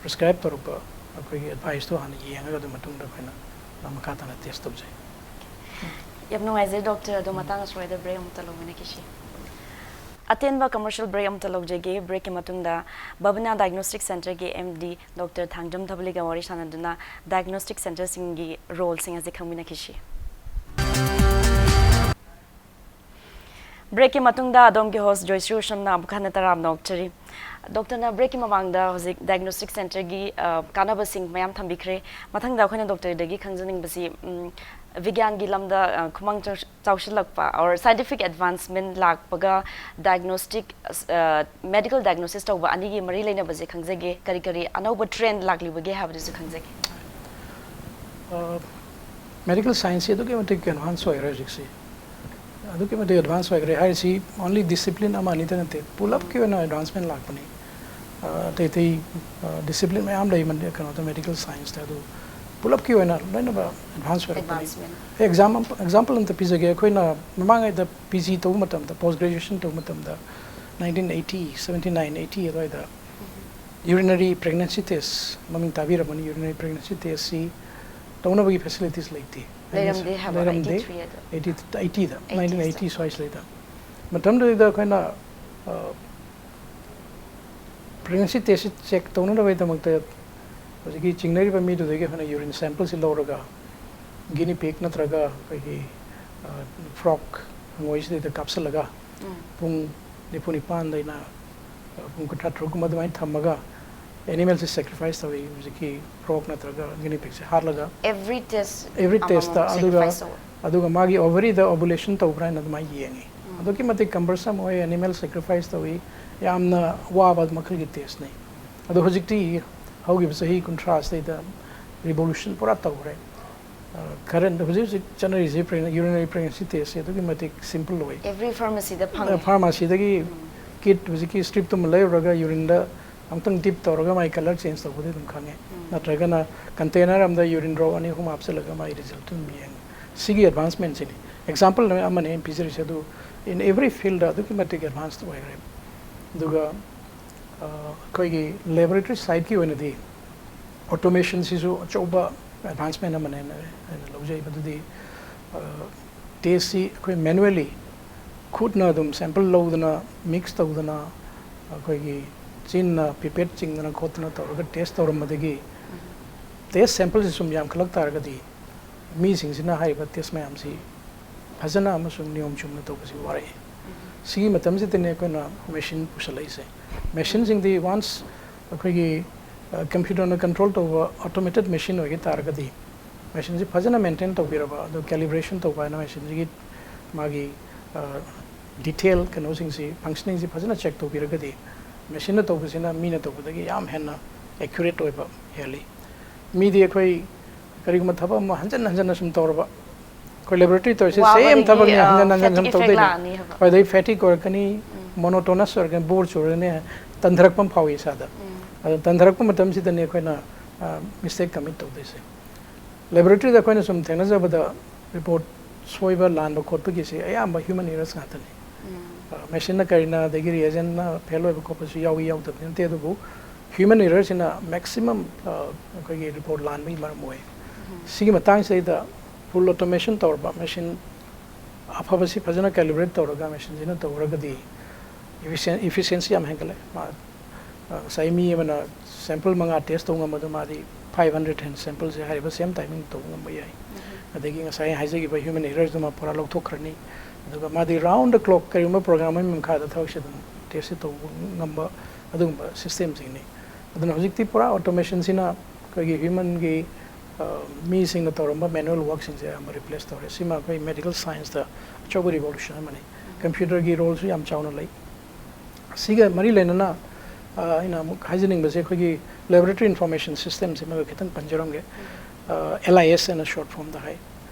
ꯄ꯭ꯔꯤꯁꯀ꯭ꯔꯥꯏꯕ ꯇꯧꯔꯛꯄ ꯑꯩꯈꯣꯏꯒꯤ ꯑꯦꯗꯚꯥꯏꯁꯇꯣ ꯍꯥꯟꯅ ꯌꯦꯡꯉꯒ ꯑꯗꯨ ꯃꯇꯨꯡꯗ ꯑꯩꯈꯣꯏꯅ ꯃꯈꯥ ꯇꯥꯅ ꯇꯦꯁ ꯇꯧꯖꯩ꯫ ꯌꯥꯝ ꯅꯨꯡꯉꯥꯏꯖꯔꯦ ꯗꯣꯛꯇꯔ꯫ ꯑꯗꯣ ꯃꯇꯥꯡ ꯑꯁ꯭ꯋꯥꯏꯗ ꯕ꯭ꯔꯦꯛ ꯑꯃꯨꯛꯇ ꯂꯧꯃꯤꯟꯅꯈꯤꯁꯤ꯫ ꯑꯇꯦꯟꯕ ꯀꯃꯔꯁꯤꯌꯦꯜ ꯕ꯭ꯔꯦꯛ ꯑꯃꯨꯛꯇ ꯂꯧꯖꯒꯦ꯫ ꯕ꯭ꯔꯦꯛꯀꯤ ꯃꯇꯨꯡꯗ ꯕꯕꯅꯥ ꯗꯥꯏꯒꯅꯣꯁꯇꯤꯛ ꯁꯦꯟꯇꯔꯒꯤ ꯑꯦꯝ ꯗꯤ ꯗꯣꯛꯇꯔ ꯊꯥꯡꯖꯝ ꯊꯕꯂꯤꯒ ꯋꯥꯔꯤ ꯁꯥꯟꯅꯗꯨꯅ ꯗꯥꯏꯒꯅꯣꯁꯇꯤꯛ ꯁꯦꯟꯇꯔꯁꯤꯡꯒꯤ ꯔꯣꯜꯁꯤꯡ ꯑꯁꯤ ꯈꯪꯃꯤꯟꯅꯈꯤꯁꯤ꯫ ꯕ꯭ꯔꯦꯛꯀꯤ ꯃꯇꯨꯡꯗ ꯑꯗꯣꯝꯒꯤ ꯍꯣꯁ ꯖꯣꯏꯁ꯭ꯔꯤ ꯎꯁꯝꯅ ꯑꯃꯨꯛ ꯍꯟꯅ ꯇꯔꯥꯝꯅ ꯑꯣꯛꯆꯔꯤ꯫ ꯗꯣꯛꯇꯔꯅ ꯕ꯭ꯔꯦꯛꯀꯤ ꯃꯃꯥꯡꯗ ꯍꯧꯖꯤꯛ ꯗꯥꯏꯒꯅꯣꯁꯇꯤꯛ ꯁꯦꯟꯇꯔꯒꯤ ꯀꯥꯟꯅꯕꯁꯤꯡ ꯃꯌꯥꯝ ꯊꯝꯕꯤꯈ꯭ꯔꯦ꯫ ꯃꯊꯪꯗ ꯑꯩꯈꯣꯏꯅ ꯗꯣꯛꯇꯔꯗꯒꯤ ꯈꯪꯖꯅꯤꯡꯕꯁꯤ, ꯕꯤꯒ꯭ꯌꯥꯟꯒꯤ ꯂꯝꯗ ꯈꯨꯃꯥꯡ ꯆꯥꯎꯁꯤꯜꯂꯛꯄ ꯑꯣꯔ ꯁꯥꯏꯟꯇꯤꯐꯤꯛ ꯑꯦꯗꯚꯥꯟꯁꯃꯦꯟ ꯂꯥꯛꯄꯒ ꯗꯥꯏꯒꯅꯣꯁꯇꯤꯛ, ꯃꯦꯗꯤꯀꯦꯜ ꯗꯥꯏꯒꯅꯣꯁꯤꯁ ꯇꯧꯕ ꯑꯅꯤꯒꯤ ꯃꯔꯤ ꯂꯩꯅꯕꯁꯦ ꯈꯪꯖꯒꯦ꯫ ꯀꯔꯤ ꯀꯔꯤ ꯑꯅꯧꯕ ꯇ꯭ꯔꯦꯟ ꯂꯥꯛꯂꯤꯕꯒꯦ ꯍꯥꯏꯕꯗꯨꯁꯨ ꯈꯪꯖꯒꯦ꯫ ꯃꯦꯗꯤꯀꯦꯜ ꯁꯥꯏꯟꯁꯁꯤ ꯑꯗꯨꯛꯀꯤ ꯃꯇꯤꯛ ꯑꯦꯗꯚꯥꯟꯁ ꯑꯣꯏꯈ꯭ꯔꯦ ꯍꯧꯖꯤꯛꯁꯤ꯫ ꯑꯗꯨꯛꯀꯤ ꯃꯇꯤꯛ ꯑꯦꯗꯚꯥꯟꯁ ꯑꯣꯏꯈ꯭ꯔꯦ ꯍꯥꯏꯔꯤꯁꯤ ꯑꯣꯟꯂꯤ ꯗꯤꯁꯤꯄ꯭ꯂꯤꯟ ꯑꯃ ꯑꯅꯤꯗ ꯅꯠꯇꯦ, ꯄꯨꯂꯞꯀꯤ ꯑꯣꯏꯅ ꯑꯦꯗꯚꯥꯟꯁꯃꯦꯟ ꯂꯥꯛꯄꯅꯤ꯫ ꯑꯇꯩ ꯑꯇꯩ ꯗꯤꯁꯤꯄ꯭ꯂꯤꯟ ꯃꯌꯥꯝ ꯂꯩ ꯀꯩꯅꯣꯗ, ꯃꯦꯗꯤꯀꯦꯜ ꯁꯥꯏꯟꯁꯇ꯫ ꯑꯗꯨ ꯄꯨꯂꯞꯀꯤ ꯑꯣꯏꯅ ꯂꯣꯏꯅꯃꯛ ꯑꯦꯗꯚꯥꯟꯁ ꯑꯣꯏꯔꯛꯄꯅꯤ꯫ ꯑꯦꯛꯖꯥꯝ ꯑꯦꯛꯖꯥꯝꯄꯜ ꯑꯝꯇ ꯄꯤꯖꯒꯦ꯫ ꯑꯩꯈꯣꯏꯅ ꯃꯃꯥꯡꯉꯩꯗ ꯄꯤ ꯖꯤ ꯇꯧꯕ ꯃꯇꯝꯗ, ꯄꯣꯁ ꯒ꯭ꯔꯦꯖꯨꯑꯦꯁꯟ ꯇꯧꯕ ꯃꯇꯝꯗ, nineteen eighty, seventy nine, eighty ꯑꯗꯨꯋꯥꯏꯗ ꯌꯨꯔꯤꯅꯔꯤ ꯄ꯭ꯔꯦꯒꯅꯦꯟꯁꯤ ꯇꯦꯁ, ꯃꯃꯤꯡ ꯇꯥꯕꯤꯔꯝꯃꯅꯤ, ꯌꯨꯔꯤꯅꯔꯤ ꯄ꯭ꯔꯦꯒꯅꯦꯟꯁꯤ ꯇꯦꯁꯁꯤ ꯇꯧꯅꯕꯒꯤ ꯐꯦꯁꯤꯂꯤꯇꯤꯁ ꯂꯩꯇꯦ꯫ ꯂꯩꯔꯝꯗꯦ ꯍꯥꯏꯕ, ꯂꯩꯔꯝꯗꯦ꯫ ꯑꯩꯠꯇꯤ ꯊ꯭ꯔꯤ ꯑꯗꯨ꯫ ꯑꯩꯠꯇꯤ, ꯑꯩꯠꯇꯤꯗ, ꯑꯩꯠꯇꯤꯁꯇ꯫ ꯅꯥꯏꯟꯇꯤꯟ ꯑꯩꯠꯇꯤ ꯁ꯭ꯋꯥꯏꯁꯤꯗꯩꯗ꯫ ꯃꯇꯝꯗꯨꯗ ꯑꯩꯈꯣꯏꯅ ꯄ꯭ꯔꯦꯒꯅꯦꯟꯁꯤ ꯇꯦꯁꯁꯤ ꯆꯦꯛ ꯇꯧꯅꯅꯕꯒꯤꯗꯃꯛꯇ ꯍꯧꯖꯤꯛꯀꯤ ꯆꯤꯡꯅꯔꯤꯕ ꯃꯤꯗꯨꯗꯒꯤ ꯑꯩꯈꯣꯏꯅ ꯌꯨꯔꯤꯟ ꯁꯦꯝꯄꯜꯁꯤ ꯂꯧꯔꯒ, ꯒꯤꯅꯤ ꯄꯤꯛ ꯅꯠꯇ꯭ꯔꯒ ꯑꯩꯈꯣꯏꯒꯤ ꯐ꯭ꯔꯣꯛ ꯍꯪꯉꯣꯏꯁꯤꯗꯩꯗ ꯀꯥꯞꯁꯤꯜꯂꯒ, ꯄꯨꯡ ꯅꯤꯐꯨ ꯅꯤꯄꯥꯟꯗꯩꯅ ꯄꯨꯡ ꯀꯨꯟꯊ꯭ꯔꯥ ꯇꯔꯨꯛ ꯀꯨꯝꯕ ꯑꯗꯨꯃꯥꯏꯅ ꯊꯝꯃꯒ ꯑꯦꯅꯤꯃꯦꯜꯁꯤ ꯁꯦꯀ꯭ꯔꯤꯐꯥꯏꯁ ꯇꯧꯏ꯫ ꯍꯧꯖꯤꯛꯀꯤ ꯐ꯭ꯔꯣꯛ ꯅꯠꯇ꯭ꯔꯒ ꯒꯤꯅꯤ ꯄꯤꯛꯁꯦ ꯍꯥꯠꯂꯒ, ꯑꯦꯚ꯭ꯔꯤ ꯇꯦꯁ ꯑꯦꯚ꯭ꯔꯤ ꯇꯦꯁꯇ꯫ ꯑꯗꯨꯒ ꯁꯦꯀ꯭ꯔꯤꯐꯥꯏꯁ ꯇꯧꯕ꯫ ꯑꯗꯨꯒ ꯃꯥꯒꯤ ꯑꯣꯚꯔꯤꯗ ꯑꯣꯚꯨꯂꯦꯁꯟ ꯇꯧꯕ꯭ꯔꯥ ꯍꯥꯏꯅ ꯑꯗꯨꯃꯥꯏꯅ ꯌꯦꯡꯉꯤ꯫ ꯑꯗꯨꯛꯀꯤ ꯃꯇꯤꯛ ꯀꯝꯕꯔꯁꯝ ꯑꯣꯏ, ꯑꯦꯅꯤꯃꯦꯜ ꯁꯦꯀ꯭ꯔꯤꯐꯥꯏꯁ ꯇꯧꯏ, ꯌꯥꯝꯅ ꯋꯥꯕ ꯃꯈꯜꯒꯤ ꯇꯦꯁꯅꯤ꯫ ꯑꯗꯣ ꯍꯧꯖꯤꯛꯇꯤ ꯍꯧꯈꯤꯕ ꯆꯍꯤ ꯀꯨꯟꯊ꯭ꯔꯥꯁꯤꯗꯩꯗ ꯔꯤꯚꯣꯂꯨꯁꯟ ꯄꯨꯔꯥ ꯇꯧꯈ꯭ꯔꯦ꯫ ꯀꯔꯦꯟ ꯍꯧꯖꯤꯛ ꯍꯧꯖꯤꯛ ꯆꯠꯅꯔꯤꯁꯤ ꯌꯨꯔꯤꯅꯔꯤ ꯄ꯭ꯔꯦꯒꯅꯦꯟꯁꯤ ꯇꯦꯁꯁꯦ ꯑꯗꯨꯛꯀꯤ ꯃꯇꯤꯛ ꯁꯤꯝꯄꯜ ꯑꯣꯏ꯫ ꯑꯦꯚ꯭ꯔꯤ ꯐꯥꯔꯃꯥꯁꯤꯗ ꯐꯪꯉꯦ꯫ ꯐꯥꯔꯃꯥꯁꯤꯗꯒꯤ ꯀꯤꯠ, ꯍꯧꯖꯤꯛꯀꯤ ꯁ꯭ꯇ꯭ꯔꯤꯞꯇꯨꯃ ꯂꯩꯔꯨꯔꯒ ꯌꯨꯔꯤꯟꯗ ꯑꯃꯨꯛꯇꯪ ꯗꯤꯞ ꯇꯧꯔꯒ ꯃꯥꯒꯤ ꯀꯂꯔ ꯆꯦꯟꯖ ꯇꯧꯕꯗꯤ ꯑꯗꯨꯝ ꯈꯪꯉꯦ꯫ ꯅꯠꯇ꯭ꯔꯒꯅ ꯀꯟꯇꯦꯅꯔ ꯑꯃꯗ ꯌꯨꯔꯤꯟ ꯗ꯭ꯔꯣꯞ ꯑꯅꯤ ꯑꯍꯨꯝ ꯍꯥꯞꯆꯤꯜꯂꯒ ꯃꯥꯒꯤ ꯔꯤꯖꯜꯇꯨ ꯑꯗꯨꯝ ꯌꯦꯡꯉꯦ꯫ ꯁꯤꯒꯤ ꯑꯦꯗꯚꯥꯟꯁꯃꯦꯟꯁꯤꯅꯤ꯫ ꯑꯦꯛꯖꯥꯝꯄꯜ ꯑꯃꯅꯤ ꯑꯩꯅ ꯄꯤꯖꯔꯤꯁꯦ꯫ ꯑꯗꯨ in every field ꯑꯗꯨꯛꯀꯤ ꯃꯇꯤꯛ ꯑꯦꯗꯚꯥꯟꯁ ꯑꯣꯏꯈ꯭ꯔꯦ꯫ ꯑꯗꯨꯒ ꯑꯩꯈꯣꯏꯒꯤ ꯂꯦꯕꯣꯔꯦꯇꯔꯤ ꯁꯥꯏꯠꯀꯤ ꯑꯣꯏꯅꯗꯤ ꯑꯣꯇꯣꯃꯦꯁꯟꯁꯤꯁꯨ ꯑꯆꯧꯕ ꯑꯦꯗꯚꯥꯟꯁꯃꯦꯟ ꯑꯃꯅꯦꯅ ꯑꯩꯅ ꯂꯧꯖꯩ꯫ ꯃꯗꯨꯗꯤ ꯇꯦꯁꯁꯤ ꯑꯩꯈꯣꯏ ꯃꯦꯅꯨꯋꯦꯂꯤ ꯈꯨꯠꯅ ꯑꯗꯨꯝ ꯁꯦꯝꯄꯜ ꯂꯧꯗꯅ, ꯃꯤꯛꯁ ꯇꯧꯗꯅ, ꯑꯩꯈꯣꯏꯒꯤ ꯆꯤꯟꯅ ꯄꯤꯄꯦꯠ ꯆꯤꯡꯗꯅ ꯈꯣꯠꯇꯅ ꯇꯧꯔꯒ ꯇꯦꯁ ꯇꯧꯔꯝꯕꯗꯒꯤ ꯇꯦꯁ ꯁꯦꯝꯄꯜꯁꯤ ꯁꯨꯝ ꯌꯥꯝꯈꯠꯂꯛ ꯇꯥꯔꯒꯗꯤ ꯃꯤꯁꯤꯡꯁꯤꯅ ꯍꯥꯏꯔꯤꯕ ꯇꯦꯁ ꯃꯌꯥꯝꯁꯤ ꯐꯖꯅ ꯑꯃꯁꯨꯡ ꯅꯤꯌꯣꯝ ꯆꯨꯝꯅ ꯇꯧꯕꯁꯤ ꯋꯥꯔꯛꯏ꯫ ꯁꯤꯒꯤ ꯃꯇꯝꯁꯤꯗꯅꯦ ꯑꯩꯈꯣꯏꯅ ꯃꯦꯁꯤꯟ ꯄꯨꯁꯜꯂꯛꯏꯁꯦ꯫ ꯃꯦꯁꯤꯟꯁꯤꯡꯗꯤ ꯋꯥꯟꯁ ꯑꯩꯈꯣꯏꯒꯤ ꯀꯝꯄ꯭ꯌꯨꯇꯔꯅ ꯀꯟꯇ꯭ꯔꯣꯜ ꯇꯧꯕ ꯑꯣꯇꯣꯃꯦꯇꯦꯠ ꯃꯦꯁꯤꯟ ꯑꯣꯏꯒꯦ ꯇꯥꯔꯒꯗꯤ, ꯃꯦꯁꯤꯟꯁꯤ ꯐꯖꯅ ꯃꯦꯟꯇꯦꯟ ꯇꯧꯕꯤꯔꯕ, ꯑꯗꯨ ꯀꯦꯂꯤꯕ꯭ꯔꯦꯁꯟ ꯇꯧꯕ ꯍꯥꯏꯅ ꯃꯦꯁꯤꯟꯁꯤꯒꯤ ꯃꯥꯒꯤ ꯗꯤꯇꯦꯜ ꯀꯩꯅꯣꯁꯤꯡꯁꯤ, ꯐꯪꯁꯅꯤꯡꯁꯤ ꯐꯖꯅ ꯆꯦꯛ ꯇꯧꯕꯤꯔꯒꯗꯤ, ꯃꯦꯁꯤꯟꯅ ꯇꯧꯕꯁꯤꯅ ꯃꯤꯅ ꯇꯧꯕꯗꯒꯤ ꯌꯥꯝ ꯍꯦꯟꯅ ꯑꯦꯀ꯭ꯌꯨꯔꯦꯠ ꯑꯣꯏꯕ ꯍꯦꯜꯂꯤ꯫ ꯃꯤꯗꯤ ꯑꯩꯈꯣꯏ ꯀꯔꯤꯒꯨꯝꯕ ꯊꯕꯛ ꯑꯃ ꯍꯟꯖꯟ ꯍꯟꯖꯟꯅ ꯁꯨꯝ ꯇꯧꯔꯕ, ꯑꯩꯈꯣꯏ ꯂꯦꯕꯣꯔꯦꯇꯔꯤ ꯇꯧꯔꯤꯁꯦ ꯁꯦꯝ ꯋꯥꯕꯗꯒꯤ, ꯊꯕꯛꯅꯤ, ꯑ, ꯍꯟꯖꯟ ꯍꯟꯖꯟ ꯁꯨꯝ ꯐꯦꯇꯤꯛ ꯏꯐꯦꯛ ꯇꯧꯗꯣꯏꯅꯤ꯫ ꯂꯥꯛꯑꯅꯤ ꯍꯥꯏꯕ꯫ ꯑꯗꯩ ꯐꯦꯇꯤꯛ ꯑꯣꯏꯔꯛꯀꯅꯤ, ꯎꯝ꯫ ꯃꯣꯅꯣꯇꯣꯅꯁ ꯑꯣꯏꯔꯛꯀꯅꯤ, ꯕꯣꯔ ꯆꯨꯔꯛꯀꯅꯤ, ꯇꯟꯊꯔꯛꯄ ꯑꯃ ꯐꯥꯎꯏ ꯏꯁꯥꯗ꯫ ꯎꯝ꯫ ꯑꯗꯨ ꯇꯟꯊꯔꯛꯄ ꯃꯇꯝꯁꯤꯗꯅꯤ ꯑꯩꯈꯣꯏꯅ ꯃꯤꯁꯇꯦꯛ ꯀꯃꯤꯠ ꯇꯧꯗꯣꯏꯁꯦ꯫ ꯂꯦꯕꯣꯔꯦꯇꯔꯤꯗ ꯑꯩꯈꯣꯏꯅ ꯁꯨꯝ ꯊꯦꯡꯅꯖꯕꯗ, ꯔꯤꯄꯣꯔꯠ ꯁꯣꯏꯕ ꯂꯥꯟꯕ ꯈꯣꯠꯄꯒꯤꯁꯦ ꯑꯌꯥꯝꯕ ꯍ꯭ꯌꯨꯃꯟ ꯏꯔꯔꯁ ꯉꯥꯛꯇꯅꯤ꯫ ꯎꯝ꯫ ꯑ, ꯃꯦꯁꯤꯟꯅ ꯀꯔꯤꯅ, ꯑꯗꯒꯤ ꯔꯤꯑꯦꯖꯦꯟꯅ ꯐꯦꯜ ꯑꯣꯏꯕ ꯈꯣꯠꯄꯁꯨ ꯌꯥꯎꯏ, ꯌꯥꯎꯗꯕꯗꯤ ꯅꯠꯇꯦ, ꯑꯗꯨꯕꯨ ꯍ꯭ꯌꯨꯃꯟ ꯏꯔꯔꯁꯤꯅ ꯃꯦꯛꯁꯤꯃꯝ, ꯑ, ꯑꯩꯈꯣꯏꯒꯤ ꯔꯤꯄꯣꯔꯠ ꯂꯥꯟꯕꯒꯤ ꯃꯔꯝ ꯑꯣꯏ꯫ ꯎꯝ꯫ ꯁꯤꯒꯤ ꯃꯇꯥꯡꯁꯤꯗꯩꯗ ꯐꯨꯜ ꯑꯣꯇꯣꯃꯦꯁꯟ ꯇꯧꯔꯕ ꯃꯦꯁꯤꯟ ꯑꯐꯕꯁꯤ ꯐꯖꯅ ꯀꯦꯂꯤꯕ꯭ꯔꯦꯠ ꯇꯧꯔꯒ ꯃꯦꯁꯤꯟꯁꯤꯅ ꯇꯧꯔꯒꯗꯤ ꯏꯐꯤꯁꯤꯌꯦꯟ-, ꯏꯐꯤꯁꯤꯌꯦꯟꯁꯤ ꯌꯥꯝ ꯍꯦꯟꯒꯠꯂꯦ꯫ ꯃꯥ, ꯑ, ꯉꯁꯥꯏ ꯃꯤ ꯑꯃꯅ ꯁꯦꯝꯄꯜ ꯃꯉꯥ ꯇꯦꯁ ꯇꯧꯕ ꯉꯝꯕꯗꯣ ꯃꯥꯗꯤ ꯐꯥꯏꯚ ꯍꯟꯗ꯭ꯔꯦꯗ ꯍꯦꯟ ꯁꯦꯝꯄꯜꯁꯦ ꯍꯥꯏꯔꯤꯕ ꯁꯦꯝ ꯇꯥꯏꯃꯤꯡ ꯇꯧꯕ ꯉꯝꯕ ꯌꯥꯏ꯫ ꯎꯝ꯫ ꯑꯗꯒꯤ ꯉꯁꯥꯏ ꯍꯥꯏꯖꯈꯤꯕ ꯍ꯭ꯌꯨꯃꯟ ꯏꯔꯔꯗꯨꯃ ꯄꯨꯔꯥ ꯂꯧꯊꯣꯛꯈ꯭ꯔꯅꯤ꯫ ꯑꯗꯨꯒ ꯃꯥꯗꯤ round the clock ꯀꯔꯤꯒꯨꯝꯕ ꯄ꯭ꯔꯣꯒ꯭ꯔꯥꯝ ꯑꯃꯒꯤ ꯃꯈꯥꯗ ꯊꯕꯛꯁꯦ ꯑꯗꯨꯝ ꯇꯦꯁꯁꯦ ꯇꯧꯕ ꯉꯝꯕ ꯑꯗꯨꯒꯨꯝꯕ ꯁꯤꯁꯇꯦꯝꯁꯤꯡꯅꯤ꯫ ꯑꯗꯨꯅ ꯍꯧꯖꯤꯛꯇꯤ ꯄꯨꯔꯥ ꯑꯣꯇꯣꯃꯦꯁꯟꯁꯤꯅ ꯑꯩꯈꯣꯏꯒꯤ ꯍ꯭ꯌꯨꯃꯟꯒꯤ, ꯑ, ꯃꯤꯁꯤꯡꯅ ꯇꯧꯔꯝꯕ ꯃꯦꯅꯨꯋꯦꯜ ꯋꯥꯔꯛꯁꯤꯡꯁꯦ ꯑꯌꯥꯝꯕ ꯔꯤꯄ꯭ꯂꯦꯁ ꯇꯧꯔꯦ꯫ ꯁꯤꯃ ꯑꯩꯈꯣꯏ ꯃꯦꯗꯤꯀꯦꯜ ꯁꯥꯏꯟꯁꯇ ꯑꯆꯧꯕ ꯔꯤꯚꯣꯂꯨꯁꯟ ꯑꯃꯅꯤ꯫ ꯀꯝꯄ꯭ꯌꯨꯇꯔꯒꯤ ꯔꯣꯜꯁꯨ ꯌꯥꯝ ꯆꯥꯎꯅ ꯂꯩ꯫ ꯁꯤꯒ ꯃꯔꯤ ꯂꯩꯅꯅ, ꯑ, ꯑꯩꯅ ꯑꯃꯨꯛ ꯍꯥꯏꯖꯅꯤꯡꯕꯁꯦ ꯑꯩꯈꯣꯏꯒꯤ ꯂꯦꯕꯣꯔꯦꯇꯔꯤ ꯏꯟꯐꯣꯔꯃꯦꯁꯟ ꯁꯤꯁꯇꯦꯝꯁꯤꯃꯒ ꯈꯤꯇꯪ ꯄꯟꯖꯔꯝꯒꯦ꯫ ꯑ, ꯑꯦꯜ ꯑꯥꯏ ꯑꯦꯁ ꯍꯥꯏꯅ ꯁꯣꯔꯠ ꯐꯣꯝꯗ ꯍꯥꯏ꯫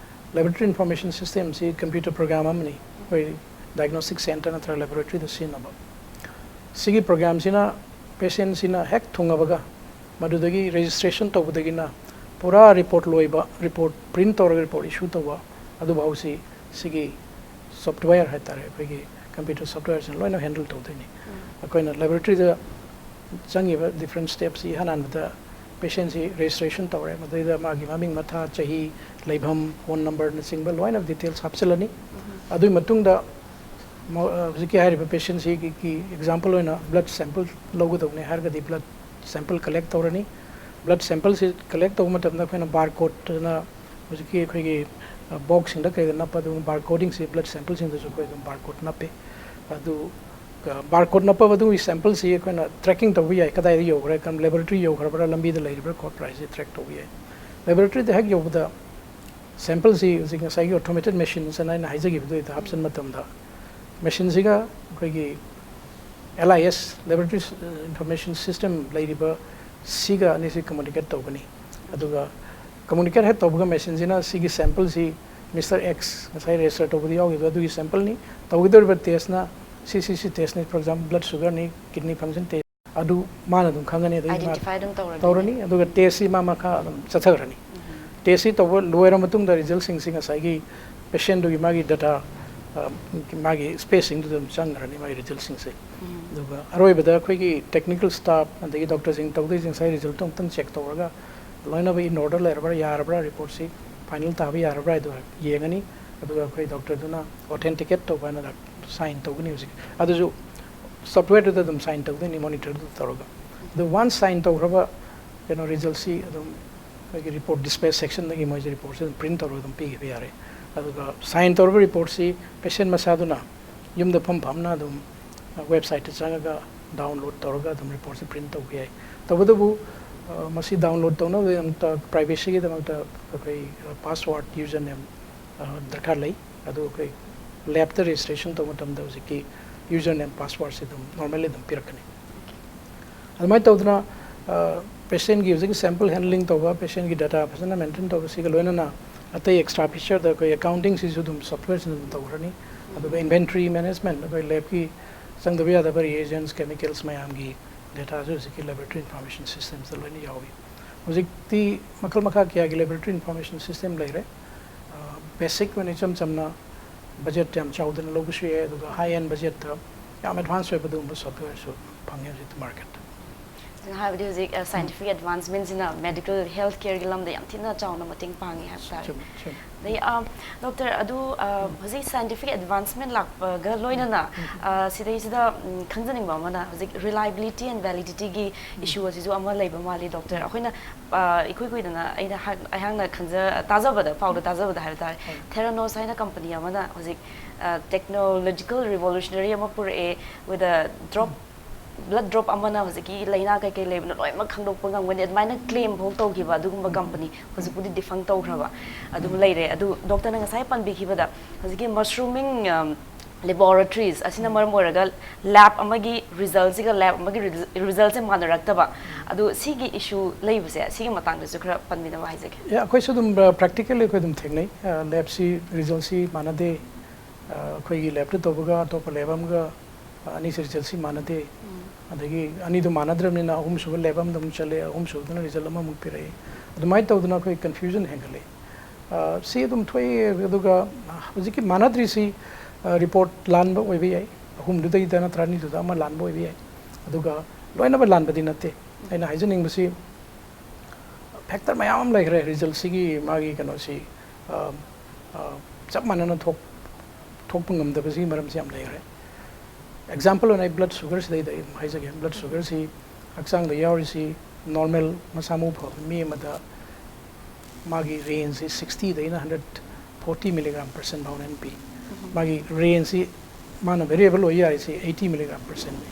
ꯂꯦꯕꯣꯔꯦꯇꯔꯤ ꯏꯟꯐꯣꯔꯃꯦꯁꯟ ꯁꯤꯁꯇꯦꯝꯁꯤ ꯀꯝꯄ꯭ꯌꯨꯇꯔ ꯄ꯭ꯔꯣꯒ꯭ꯔꯥꯝ ꯑꯃꯅꯤ, ꯑꯩꯈꯣꯏ ꯗꯥꯏꯒꯅꯣꯁꯇꯤꯛ ꯁꯦꯟꯇꯔ ꯅꯠꯇ꯭ꯔꯒ ꯂꯦꯕꯣꯔꯦꯇꯔꯤꯗ ꯁꯤꯖꯤꯟꯅꯕ꯫ ꯁꯤꯒꯤ ꯄ꯭ꯔꯣꯒ꯭ꯔꯥꯝꯁꯤꯅ ꯄꯦꯁꯦꯟꯁꯤꯅ ꯍꯦꯛ ꯊꯨꯡꯉꯕꯒ, ꯃꯗꯨꯗꯒꯤ ꯔꯦꯖꯤꯁꯇ꯭ꯔꯦꯁꯟ ꯇꯧꯕꯗꯒꯤꯅ ꯄꯨꯔꯥ ꯔꯤꯄꯣꯔꯠ ꯂꯣꯏꯕ, ꯔꯤꯄꯣꯔꯠ ꯄ꯭ꯔꯤꯟꯠ ꯇꯧꯔꯒ ꯔꯤꯄꯣꯔꯠ ꯏꯁꯨ ꯇꯧꯕ, ꯑꯗꯨꯐꯥꯎꯁꯤ ꯁꯤꯒꯤ ꯁꯣꯐꯋꯦꯌꯔ ꯍꯥꯏꯇꯥꯔꯦ, ꯑꯩꯈꯣꯏꯒꯤ ꯀꯝꯄ꯭ꯌꯨꯇꯔ ꯁꯣꯐꯋꯦꯌꯔꯁꯤꯅ ꯂꯣꯏꯅ ꯍꯦꯟꯗꯜ ꯇꯧꯗꯣꯏꯅꯤ꯫ ꯎꯝ꯫ ꯑꯩꯈꯣꯏꯅ ꯂꯦꯕꯣꯔꯦꯇꯔꯤꯗ ꯆꯪꯉꯤꯕ ꯗꯤꯐ꯭ꯔꯦꯟ ꯁ꯭ꯇꯦꯞꯁꯤ ꯏꯍꯥꯟ ꯍꯥꯟꯕꯗ ꯄꯦꯁꯦꯟꯁꯤ ꯔꯦꯖꯤꯁꯇ꯭ꯔꯦꯁꯟ ꯇꯧꯔꯦ, ꯃꯗꯩꯗ ꯃꯥꯒꯤ ꯃꯃꯤꯡ ꯃꯊꯥ, ꯆꯍꯤ, ꯂꯩꯐꯝ, ꯐꯣꯟ ꯅꯝꯕꯔꯅꯆꯤꯡꯕ ꯂꯣꯏꯅ ꯗꯤꯇꯦꯜꯁ ꯍꯥꯞꯆꯤꯜꯂꯅꯤ꯫ ꯎꯝ꯫ ꯑꯗꯨꯒꯤ ꯃꯇꯨꯡꯗ ꯃ-, ꯑ, ꯍꯧꯖꯤꯛꯀꯤ ꯍꯥꯏꯔꯤꯕ ꯄꯦꯁꯦꯟꯁꯤꯒꯤ ꯑꯦꯛꯖꯥꯝꯄꯜ ꯑꯣꯏꯅ ꯕ꯭ꯂꯗ ꯁꯦꯝꯄꯜ ꯂꯧꯒꯗꯧꯕꯅꯤ ꯍꯥꯏꯔꯒꯗꯤ ꯕ꯭ꯂꯗ ꯁꯦꯝꯄꯜ ꯀꯂꯦꯛ ꯇꯧꯔꯅꯤ꯫ ꯕ꯭ꯂꯗ ꯁꯦꯝꯄꯜꯁꯤ ꯀꯂꯦꯛ ꯇꯧꯕ ꯃꯇꯝꯗ ꯑꯩꯈꯣꯏꯅ ꯕꯥꯔ ꯀꯣꯗꯅ ꯍꯧꯖꯤꯛꯀꯤ ꯑꯩꯈꯣꯏꯒꯤ, ꯑ, ꯕꯣꯛꯁꯁꯤꯡꯗ ꯀꯩꯗ ꯅꯞꯄ ꯑꯗꯨꯒꯨꯝꯕ ꯕꯥꯔ ꯀꯣꯗꯤꯡꯁꯤ ꯕ꯭ꯂꯗ ꯁꯦꯝꯄꯜꯁꯤꯡꯗꯁꯨ ꯑꯩꯈꯣꯏ ꯑꯗꯨꯝ ꯕꯥꯔ ꯀꯣꯗ ꯅꯞꯄꯤ꯫ ꯑꯗꯨ ꯕꯥꯔꯀꯣꯗ ꯅꯞꯄꯕ ꯑꯗꯨꯒꯤ ꯁꯦꯝꯄꯜꯁꯤ ꯑꯩꯈꯣꯏꯅ ꯇ꯭ꯔꯦꯀꯤꯡ ꯇꯧꯕ ꯌꯥꯏ, ꯀꯗꯥꯏꯗ ꯌꯧꯈ꯭ꯔꯦ, ꯀꯔꯝ ꯂꯦꯕꯣꯔꯦꯇꯔꯤ ꯌꯧꯈ꯭ꯔꯕ꯭ꯔꯥ, ꯂꯝꯕꯤꯗ ꯂꯩꯔꯤꯕ꯭ꯔꯥ ꯈꯣꯠꯄ꯭ꯔꯥ ꯍꯥꯏꯁꯦ ꯇ꯭ꯔꯦꯛ ꯇꯧꯕ ꯌꯥꯏ꯫ ꯂꯦꯕꯣꯔꯦꯇꯔꯤꯗ ꯍꯦꯛ ꯌꯧꯕꯗ ꯁꯦꯝꯄꯜꯁꯤ ꯍꯧꯖꯤꯛ ꯉꯁꯥꯏꯒꯤ ꯑꯣꯇꯣꯃꯦꯇꯦꯠ ꯃꯦꯁꯤꯟꯁ ꯑꯅ ꯑꯩꯅ ꯍꯥꯏꯖꯈꯤꯕꯗꯨꯗ ꯍꯥꯞꯆꯤꯟ ꯃꯇꯝꯗ, ꯃꯦꯁꯤꯟꯁꯤꯒ ꯑꯩꯈꯣꯏꯒꯤ L I S, Laboratory Information System ꯂꯩꯔꯤꯕ ꯁꯤꯒ ꯑꯅꯤꯁꯤ ꯀꯝꯃꯨꯅꯤꯀꯦꯠ ꯇꯧꯒꯅꯤ꯫ ꯑꯗꯨꯒ ꯀꯝꯃꯨꯅꯤꯀꯦꯠ ꯍꯦꯛ ꯇꯧꯕꯒ ꯃꯦꯁꯤꯟꯁꯤꯅ ꯁꯤꯒꯤ ꯁꯦꯝꯄꯜꯁꯤ ꯃꯤꯁꯇꯔ ꯑꯦꯛꯁ ꯉꯁꯥꯏ ꯔꯦꯖꯤꯁꯇꯔ ꯇꯧꯕꯗ ꯌꯥꯎꯈꯤꯕꯗꯣ ꯑꯗꯨꯒꯤ ꯁꯦꯝꯄꯜꯅꯤ, ꯇꯧꯒꯗꯧꯔꯤꯕ ꯇꯦꯁꯅ ꯁꯤ ꯁꯤ ꯁꯤ ꯇꯦꯁꯅꯤ, ꯐꯣꯔ ꯑꯦꯛꯖꯥꯝꯄꯜ ꯕ꯭ꯂꯗ ꯁꯨꯒꯔꯅꯤ, ꯀꯤꯗꯅꯤ ꯐꯪꯁꯟ ꯇꯦꯁ, ꯑꯗꯨ ꯃꯥꯅ ꯑꯗꯨꯝ ꯈꯪꯒꯅꯤ꯫ ꯑꯗꯒꯤ ꯃꯥ identify ꯑꯗꯨꯝ ꯇꯧꯔꯅꯤ꯫ ꯇꯧꯔꯅꯤ, ꯑꯗꯨꯒ ꯇꯦꯁꯁꯤ ꯃꯥ ꯃꯈꯥ ꯑꯗꯨꯝ ꯆꯠꯊꯈ꯭ꯔꯅꯤ꯫ ꯇꯦꯁꯁꯤ ꯇꯧꯕ ꯂꯣꯏꯔ ꯃꯇꯨꯡꯗ ꯔꯤꯖꯜꯁꯤꯡꯁꯤ ꯉꯁꯥꯏꯒꯤ ꯄꯦꯁꯦꯟꯗꯨꯒꯤ ꯃꯥꯒꯤ ꯗꯇꯥ, ꯃꯥꯒꯤ ꯁ꯭ꯄꯦꯁꯁꯤꯡꯗꯨꯗ ꯑꯗꯨꯝ ꯆꯪꯈ꯭ꯔꯅꯤ ꯃꯥꯒꯤ ꯔꯤꯖꯜꯁꯤꯡꯁꯦ꯫ ꯑꯗꯨꯒ ꯑꯔꯣꯏꯕꯗ ꯑꯩꯈꯣꯏꯒꯤ ꯇꯦꯛꯅꯤꯀꯦꯜ ꯁ꯭ꯇꯥꯐ ꯑꯗꯒꯤ ꯗꯣꯛꯇꯔꯁꯤꯡ ꯇꯧꯗꯣꯏꯁꯦ ꯉꯁꯥꯏ ꯔꯤꯖꯜꯇꯣ ꯑꯃꯨꯛꯇꯪ ꯆꯦꯛ ꯇꯧꯔꯒ ꯂꯣꯏꯅꯕ in order ꯂꯩꯔꯕ꯭ꯔꯥ, ꯌꯥꯔꯕ꯭ꯔꯥ, ꯔꯤꯄꯣꯔꯠꯁꯤ ꯐꯥꯏꯅꯦꯜ ꯇꯥꯕ ꯌꯥꯔꯕ꯭ꯔꯥ ꯍꯥꯏꯗꯣ ꯌꯦꯡꯉꯅꯤ꯫ ꯑꯗꯨꯒ ꯑꯩꯈꯣꯏ ꯗꯣꯛꯇꯔꯗꯨꯅ ꯑꯣꯊꯦꯟꯇꯤꯀꯦꯠ ꯇꯧꯕ ꯍꯥꯏꯅ ꯁꯥꯏꯟ ꯇꯧꯒꯅꯤ ꯍꯧꯖꯤꯛ꯫ ꯑꯗꯨꯁꯨ ꯁꯣꯐꯋꯦꯌꯔꯗꯨꯗ ꯑꯗꯨꯝ ꯁꯥꯏꯟ ꯇꯧꯗꯣꯏꯅꯤ, ꯃꯣꯅꯤꯇꯔꯗꯨꯗ ꯇꯧꯔꯒ꯫ ꯑꯗꯨ ꯋꯥꯟꯁ ꯁꯥꯏꯟ ꯇꯧꯈ꯭ꯔꯕ ꯀꯩꯅꯣ ꯔꯤꯖꯜꯁꯤ ꯑꯗꯨꯝ ꯑꯩꯈꯣꯏꯒꯤ ꯔꯤꯄꯣꯔꯠ ꯗꯤꯁꯄꯦꯆ ꯁꯦꯛꯁꯟꯗꯒꯤ ꯃꯣꯏꯁꯦ ꯔꯤꯄꯣꯔꯠꯁꯦ ꯑꯗꯨꯝ ꯄ꯭ꯔꯤꯟꯠ ꯇꯧꯔꯒ ꯑꯗꯨꯝ ꯄꯤꯈꯤꯕ ꯌꯥꯔꯦ꯫ ꯑꯗꯨꯒ ꯁꯥꯏꯟ ꯇꯧꯔꯕ ꯔꯤꯄꯣꯔꯠꯁꯤ ꯄꯦꯁꯦꯟ ꯃꯁꯥꯗꯨꯅ ꯌꯨꯝꯗ ꯐꯝ ꯐꯝꯅ ꯑꯗꯨꯝ ꯋꯦꯕꯁꯥꯏꯠꯇ ꯆꯪꯉꯒ ꯗꯥꯎꯟꯂꯣꯗ ꯇꯧꯔꯒ ꯑꯗꯨꯝ ꯔꯤꯄꯣꯔꯠꯁꯤ ꯄ꯭ꯔꯤꯟꯠ ꯇꯧꯕ ꯌꯥꯏ꯫ ꯇꯧꯕꯇꯕꯨ ꯃꯁꯤ ꯗꯥꯎꯟꯂꯣꯗ ꯇꯧꯅꯕꯒꯤꯗꯃꯛꯇ ꯄ꯭ꯔꯥꯏꯚꯦꯁꯤꯒꯤꯗꯃꯛꯇ ꯑꯩꯈꯣꯏ ꯄꯥꯁꯋꯥꯔꯗ, ꯌꯨꯖꯔ ꯅꯦꯝ ꯗꯔꯀꯥꯔ ꯂꯩ꯫ ꯑꯗꯨ ꯑꯩꯈꯣꯏ ꯂꯦꯕꯇ ꯔꯦꯖꯤꯁꯇ꯭ꯔꯦꯁꯟ ꯇꯧꯕ ꯃꯇꯝꯗ ꯍꯧꯖꯤꯛꯀꯤ ꯌꯨꯖꯔ ꯅꯦꯝ ꯄꯥꯁꯋꯥꯔꯗꯁꯤ ꯑꯗꯨꯝ ꯅꯣꯔꯃꯦꯜꯂꯤ ꯑꯗꯨꯝ ꯄꯤꯔꯛꯀꯅꯤ꯫ ꯑꯗꯨꯃꯥꯏꯅ ꯇꯧꯗꯅ ꯄꯦꯁꯦꯟꯒꯤ ꯍꯧꯖꯤꯛꯀꯤ ꯁꯦꯝꯄꯜ ꯍꯦꯟꯗꯂꯤꯡ ꯇꯧꯕ, ꯄꯦꯁꯦꯟꯒꯤ ꯗꯇꯥ ꯐꯖꯅ ꯃꯦꯟꯇꯦꯟ ꯇꯧꯕꯁꯤꯒ ꯂꯣꯏꯅꯅ ꯑꯇꯩ ꯑꯦꯛꯁꯇ꯭ꯔꯥ ꯐꯤꯆꯔꯗ ꯑꯩꯈꯣꯏ ꯑꯦꯀꯥꯎꯟꯇꯤꯡꯁꯤꯁꯨ ꯑꯗꯨꯝ ꯁꯣꯐꯋꯦꯌꯔꯁꯤꯅ ꯑꯗꯨꯝ ꯇꯧꯈ꯭ꯔꯅꯤ꯫ ꯑꯗꯨꯒ ꯏꯟꯚꯦꯟꯇ꯭ꯔꯤ ꯃꯦꯅꯦꯖꯃꯦꯟꯠ, ꯑꯩꯈꯣꯏ ꯂꯦꯕꯀꯤ ꯆꯪꯗꯕ ꯌꯥꯗꯕ ꯔꯤꯑꯦꯖꯦꯟꯠꯁ, ꯀꯦꯃꯤꯀꯦꯜꯁ ꯃꯌꯥꯝꯒꯤ ꯗꯦꯇꯥꯁꯨ ꯍꯧꯖꯤꯛꯀꯤ ꯂꯦꯕꯣꯔꯦꯇꯔꯤ ꯏꯟꯐꯣꯔꯃꯦꯁꯟ ꯁꯤꯁꯇꯦꯝꯁꯤꯗ ꯂꯣꯏꯅ ꯌꯥꯎꯏ꯫ ꯍꯧꯖꯤꯛꯇꯤ ꯃꯈꯜ ꯃꯈꯥ ꯀꯌꯥꯒꯤ ꯂꯦꯕꯣꯔꯦꯇꯔꯤ ꯏꯟꯐꯣꯔꯃꯦꯁꯟ ꯁꯤꯁꯇꯦꯝ ꯂꯩꯔꯦ꯫ ꯕꯦꯁꯤꯛ ꯑꯣꯏꯅ ꯏꯆꯝ ꯆꯝꯅ ꯕꯖꯦꯠ ꯌꯥꯝ ꯆꯥꯎꯗꯅ ꯂꯧꯕꯁꯨ ꯌꯥꯏ, ꯑꯗꯨꯒ ꯍꯥꯏ ꯑꯦꯟ ꯕꯖꯦꯠꯇ ꯌꯥꯝ ꯑꯦꯗꯚꯥꯟꯁ ꯑꯣꯏꯕ ꯑꯗꯨꯒꯨꯝꯕ ꯁꯣꯐꯋꯦꯌꯔꯁꯨ ꯐꯪꯉꯦ ꯍꯧꯖꯤꯛꯇꯤ ꯃꯥꯔꯀꯦꯠꯇ꯫ ꯍꯥꯏꯕꯗꯤ ꯍꯧꯖꯤꯛ ꯁꯥꯏꯟꯇꯤꯐꯤꯛ ꯑꯦꯗꯚꯥꯟꯁꯃꯦꯟꯁꯤꯅ ꯃꯦꯗꯤꯀꯦꯜ ꯍꯦꯜꯊ ꯀꯦꯌꯔꯒꯤ ꯂꯝꯗ ꯌꯥꯝ ꯊꯤꯅ ꯆꯥꯎꯅ ꯃꯇꯦꯡ ꯄꯥꯡꯉꯤ ꯍꯥꯏꯕ ꯇꯥꯔꯦ꯫ ꯆꯨꯝꯃꯤ, ꯆꯨꯝꯃꯤ꯫ ꯑꯗꯩ ꯗꯣꯛꯇꯔ, ꯑꯗꯨ ꯍꯧꯖꯤꯛ ꯁꯥꯏꯟꯇꯤꯐꯤꯛ ꯑꯦꯗꯚꯥꯟꯁꯃꯦꯟ ꯂꯥꯛꯄꯒ ꯂꯣꯏꯅꯅ ꯁꯤꯗꯩꯁꯤꯗ ꯈꯪꯖꯅꯤꯡꯕ ꯑꯃꯅ, ꯍꯧꯖꯤꯛ reliability and validityꯒꯤ ꯏꯁꯨ ꯑꯁꯤꯁꯨ ꯑꯃ ꯂꯩꯕ ꯃꯥꯜꯂꯤ ꯗꯣꯛꯇꯔ꯫ ꯑꯩꯈꯣꯏꯅ ꯏꯀꯨꯏ ꯀꯨꯏꯗꯅ ꯑꯩꯅ ꯑꯩꯍꯥꯛꯅ ꯈꯪꯖ ꯇꯥꯖꯕꯗ, ꯄꯥꯎꯗ ꯇꯥꯖꯕꯗ ꯍꯥꯏꯕ ꯇꯥꯔꯦ, ꯊꯦꯔꯥꯅꯣꯁ ꯍꯥꯏꯅ ꯀꯝꯄꯅꯤ ꯑꯃꯅ ꯍꯧꯖꯤꯛ technological revolutionary ꯑꯃ ꯄꯨꯔꯛꯑꯦ, with a drop blood drop ꯑꯃꯅ ꯍꯧꯖꯤꯛꯀꯤ ꯂꯥꯏꯅꯥ ꯀꯩꯀꯩ ꯂꯩꯕꯅꯣ ꯂꯣꯏꯅꯃꯛ ꯈꯪꯗꯣꯛꯄ ꯉꯝꯒꯅꯤ, ꯑꯗꯨꯃꯥꯏꯅ ꯀ꯭ꯂꯦꯝ ꯐꯥꯎ ꯇꯧꯈꯤꯕ ꯑꯗꯨꯒꯨꯝꯕ ꯀꯝꯄꯅꯤ, ꯍꯧꯖꯤꯛꯄꯨꯗꯤ ꯗꯤꯐꯪ ꯇꯧꯈ꯭ꯔꯕ ꯑꯗꯨꯝ ꯂꯩꯔꯦ꯫ ꯑꯗꯨ ꯗꯣꯛꯇꯔꯅ ꯉꯁꯥꯏ ꯄꯟꯕꯤꯈꯤꯕꯗ ꯍꯧꯖꯤꯛꯀꯤ mushrooming laboratories ꯑꯁꯤꯅ ꯃꯔꯝ ꯑꯣꯏꯔꯒ ꯂꯦꯕ ꯑꯃꯒꯤ ꯔꯤꯖꯜꯁꯤꯒ ꯂꯦꯕ ꯑꯃꯒꯤ ꯔꯤꯖꯜꯁꯦ ꯃꯥꯟꯅꯔꯛꯇꯕ, ꯑꯗꯨ ꯁꯤꯒꯤ ꯏꯁꯨ ꯂꯩꯕꯁꯦ, ꯁꯤꯒꯤ ꯃꯇꯥꯡꯗꯁꯨ ꯈꯔ ꯄꯟꯕꯤꯅꯕ ꯍꯥꯏꯖꯒꯦ꯫ ꯑꯩꯈꯣꯏꯁꯨ ꯑꯗꯨꯝ ꯄ꯭ꯔꯦꯛꯇꯤꯀꯦꯜꯂꯤ ꯑꯩꯈꯣꯏ ꯑꯗꯨꯝ ꯊꯦꯡꯅꯩ꯫ ꯂꯦꯕꯁꯤ ꯔꯤꯖꯜꯁꯤ ꯃꯥꯟꯅꯗꯦ꯫ ꯑꯩꯈꯣꯏꯒꯤ ꯂꯦꯕꯇ ꯇꯧꯕꯒ ꯑꯇꯣꯞꯄ ꯂꯦꯕ ꯑꯃꯒ ꯑꯅꯤꯁꯤ ꯔꯤꯖꯜꯁꯤ ꯃꯥꯟꯅꯗꯦ꯫ ꯑꯗꯒꯤ ꯑꯅꯤꯗꯨ ꯃꯥꯟꯅꯗ꯭ꯔꯕꯅꯤꯅ ꯑꯍꯨꯝꯁꯨꯕ ꯂꯦꯕ ꯑꯃꯗ ꯑꯃꯨꯛ ꯆꯠꯂꯦ, ꯑꯍꯨꯝꯁꯨꯕꯗꯨꯅ ꯔꯤꯖꯜ ꯑꯃꯃꯨꯛ ꯄꯤꯔꯛꯏ꯫ ꯑꯗꯨꯃꯥꯏꯅ ꯇꯧꯗꯅ ꯑꯩꯈꯣꯏ ꯀꯟꯐ꯭ꯌꯨꯖꯟ ꯍꯦꯟꯒꯠꯂꯛꯏ꯫ ꯁꯤ ꯑꯗꯨꯝ ꯊꯣꯛꯏ꯫ ꯑꯗꯨꯒ ꯍꯧꯖꯤꯛꯀꯤ ꯃꯥꯟꯅꯗ꯭ꯔꯤꯁꯤ ꯔꯤꯄꯣꯔꯠ ꯂꯥꯟꯕ ꯑꯣꯏꯕ ꯌꯥꯏ, ꯑꯍꯨꯝꯗꯨꯗꯩꯗ ꯅꯠꯇ꯭ꯔ ꯑꯅꯤꯗꯨꯗ ꯑꯃ ꯂꯥꯟꯕ ꯑꯣꯏꯕ ꯌꯥꯏ꯫ ꯑꯗꯨꯒ ꯂꯣꯏꯅꯃꯛ ꯂꯥꯟꯕꯗꯤ ꯅꯠꯇꯦ꯫ ꯑꯩꯅ ꯍꯥꯏꯖꯅꯤꯡꯕꯁꯤ ꯐꯦꯛꯇꯔ ꯃꯌꯥꯝ ꯑꯃ ꯂꯩꯈ꯭ꯔꯦ ꯔꯤꯖꯜꯁꯤꯒꯤ ꯃꯥꯒꯤ ꯀꯩꯅꯣꯁꯤ ꯆꯞ ꯃꯥꯟꯅꯅ ꯊꯣꯛ ꯊꯣꯛꯄ ꯉꯝꯗꯕꯁꯤꯒꯤ ꯃꯔꯝꯁꯤ ꯌꯥꯝ ꯂꯩꯈ꯭ꯔꯦ꯫ ꯑꯦꯛꯖꯥꯝꯄꯜ ꯑꯣꯏꯅ ꯑꯩ ꯕ꯭ꯂꯗ ꯁꯨꯒꯔꯁꯤꯗꯩꯗ ꯑꯩ ꯑꯗꯨꯝ ꯍꯥꯏꯖꯒꯦ꯫ ꯕ꯭ꯂꯗ ꯁꯨꯒꯔꯁꯤ ꯍꯛꯆꯥꯡꯗ ꯌꯥꯎꯔꯤꯁꯤ ꯅꯣꯔꯃꯦꯜ ꯃꯁꯥ ꯃꯎ ꯐꯕ ꯃꯤ ꯑꯃꯗ ꯃꯥꯒꯤ ꯔꯦꯟꯖꯁꯤ ꯁꯤꯛꯁꯇꯤꯗꯩꯅ ꯍꯟꯗ꯭ꯔꯦꯠ ꯐꯣꯔꯇꯤ ꯃꯤꯂꯤꯒ꯭ꯔꯥꯝ ꯄꯔ ꯁꯦꯟ ꯐꯥꯎꯅ ꯑꯗꯨꯝ ꯄꯤ꯫ ꯃꯥꯒꯤ ꯔꯦꯟꯖꯁꯤ ꯃꯥꯅ ꯚꯦꯔꯤꯌꯦꯕꯜ ꯑꯣꯏ ꯌꯥꯔꯤꯁꯤ ꯑꯩꯠꯇꯤ ꯃꯤꯂꯤꯒ꯭ꯔꯥꯝ ꯄꯔ ꯁꯦꯟꯅꯤ꯫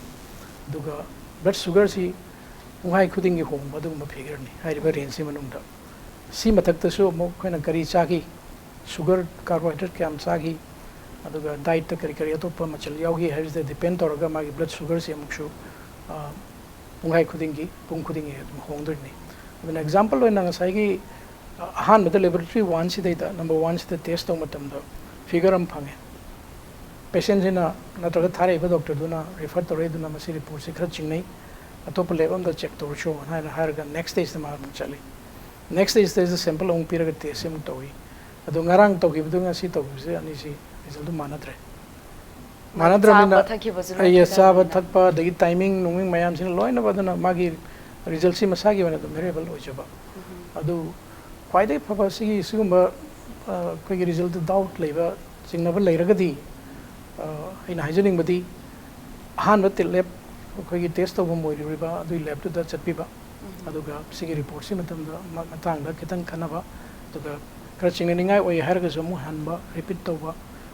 ꯑꯗꯨꯒ ꯕ꯭ꯂꯗ ꯁꯨꯒꯔꯁꯤ ꯄꯨꯡꯍꯥꯏ ꯈꯨꯗꯤꯡꯒꯤ ꯍꯣꯡꯕ ꯑꯗꯨꯒꯨꯝꯕ ꯐꯤꯒꯔꯅꯤ ꯍꯥꯏꯔꯤꯕ ꯔꯦꯟꯖꯁꯤ ꯃꯅꯨꯡꯗ꯫ ꯁꯤ ꯃꯊꯛꯇꯁꯨ ꯑꯃꯨꯛ ꯑꯩꯈꯣꯏꯅ ꯀꯔꯤ ꯆꯥꯈꯤ, ꯁꯨꯒꯔ ꯀꯥꯔꯕꯣꯍꯥꯏꯗ꯭ꯔꯦꯠ ꯀꯌꯥꯝ ꯆꯥꯈꯤ, ꯑꯗꯨꯒ ꯗꯥꯏꯠꯇ ꯀꯔꯤ ꯀꯔꯤ ꯑꯇꯣꯞꯄ ꯃꯆꯜ ꯌꯥꯎꯈꯤ ꯍꯥꯏꯕꯁꯤꯗ ꯗꯤꯄꯦꯟ ꯇꯧꯔꯒ ꯃꯥꯒꯤ ꯕ꯭ꯂꯗ ꯁꯨꯒꯔꯁꯤ ꯑꯃꯨꯛꯁꯨ ꯄꯨꯡꯈꯥꯏ ꯈꯨꯗꯤꯡꯒꯤ ꯄꯨꯡ ꯈꯨꯗꯤꯡꯒꯤ ꯑꯗꯨꯝ ꯍꯣꯡꯗꯣꯏꯅꯤ꯫ ꯑꯗꯨꯅ ꯑꯦꯛꯖꯥꯝꯄꯜ ꯑꯣꯏꯅ ꯉꯁꯥꯏꯒꯤ ꯑꯍꯥꯟꯕꯗ ꯂꯦꯕꯣꯔꯦꯇꯔꯤ ꯋꯥꯟꯁꯤꯗꯩꯗ ꯅꯝꯕꯔ ꯋꯥꯟꯁꯤꯗ ꯇꯦꯁ ꯇꯧꯕ ꯃꯇꯝꯗ ꯐꯤꯒꯔ ꯑꯃ ꯐꯪꯉꯦ꯫ ꯄꯦꯁꯦꯟꯁꯤꯅ ꯅꯠꯇ꯭ꯔꯒ ꯊꯥꯔꯛꯏꯕ ꯗꯣꯛꯇꯔꯗꯨꯅ ꯔꯤꯐꯔ ꯇꯧꯔꯛꯏꯗꯨꯅ ꯃꯁꯤ ꯔꯤꯄꯣꯔꯠꯁꯤ ꯈꯔ ꯆꯤꯡꯅꯩ, ꯑꯇꯣꯞꯄ ꯂꯦꯕ ꯑꯃꯗ ꯆꯦꯛ ꯇꯧꯔꯁꯨ ꯍꯥꯏꯅ ꯍꯥꯏꯔꯒ ꯅꯦꯛꯁ ꯗꯦꯁꯤꯗ ꯃꯥ ꯑꯃꯨꯛ ꯆꯠꯂꯤ꯫ ꯅꯦꯛꯁ ꯗꯦꯁꯤꯗꯩꯁꯤꯗ ꯁꯦꯝꯄꯜ ꯑꯃꯨꯛ ꯄꯤꯔꯒ ꯇꯦꯁꯁꯤ ꯑꯃꯨꯛ ꯇꯧꯏ꯫ ꯑꯗꯣ ꯉꯔꯥꯡ ꯇꯧꯈꯤꯕꯗꯨ ꯉꯁꯤ ꯇꯧꯈꯤꯕꯁꯦ ꯑꯅꯤꯁꯤ ꯔꯤꯖꯜꯗꯨ ꯃꯥꯟꯅꯗ꯭ꯔꯦ꯫ ꯃꯥꯟꯅꯗ꯭ꯔꯕꯅꯤꯅ ꯆꯥꯕ ꯊꯛꯈꯤꯕꯁꯨ ꯂꯣꯏ ꯑꯩ ꯆꯥꯕ ꯈꯦꯠꯅꯕꯅꯤꯅ꯫ ꯊꯛꯄ ꯑꯗꯒꯤ ꯇꯥꯏꯃꯤꯡ ꯅꯨꯃꯤꯡ ꯃꯌꯥꯝꯁꯤꯅ ꯂꯣꯏꯅꯃꯛ ꯑꯗꯨꯅ ꯃꯥꯒꯤ ꯔꯤꯖꯜꯁꯤ ꯃꯁꯥꯒꯤ ꯑꯣꯏꯅ ꯑꯗꯨꯝ ꯚꯦꯔꯤꯌꯦꯕꯜ ꯑꯣꯏꯖꯕ꯫ ꯑꯗꯨ ꯈ꯭ꯋꯥꯏꯗꯒꯤ ꯐꯕ ꯁꯤꯒꯤ ꯁꯤꯒꯨꯝꯕ ꯑ, ꯑꯩꯈꯣꯏꯒꯤ ꯔꯤꯖꯜꯇ ꯗꯥꯎꯠ ꯂꯩꯕ ꯆꯤꯡꯅꯕ ꯂꯩꯔꯒꯗꯤ ꯑ, ꯑꯩꯅ ꯍꯥꯏꯖꯅꯤꯡꯕꯗꯤ ꯑꯍꯥꯟꯕ ꯇꯦ- ꯂꯦꯞ ꯑꯩꯈꯣꯏꯒꯤ ꯇꯦꯁ ꯇꯧꯐꯝ ꯑꯣꯏꯔꯤꯕ ꯑꯗꯨꯒꯤ ꯂꯦꯞꯇꯨꯗ ꯆꯠꯄꯤꯕ꯫ ꯑꯗꯨꯒ ꯁꯤꯒꯤ ꯔꯤꯄꯣꯔꯠꯁꯤ ꯃꯇꯝꯗ ꯃ- ꯃꯇꯥꯡꯗ ꯈꯤꯇꯪ ꯈꯟꯅꯕ, ꯑꯗꯨꯒ ꯈꯔ ꯆꯤꯡꯅꯅꯤꯡꯉꯥꯏ ꯑꯣꯏ ꯍꯥꯏꯔꯒꯁꯨ ꯑꯃꯨꯛ ꯍꯟꯕ ꯔꯤꯄꯤꯠ ꯇꯧꯕ꯫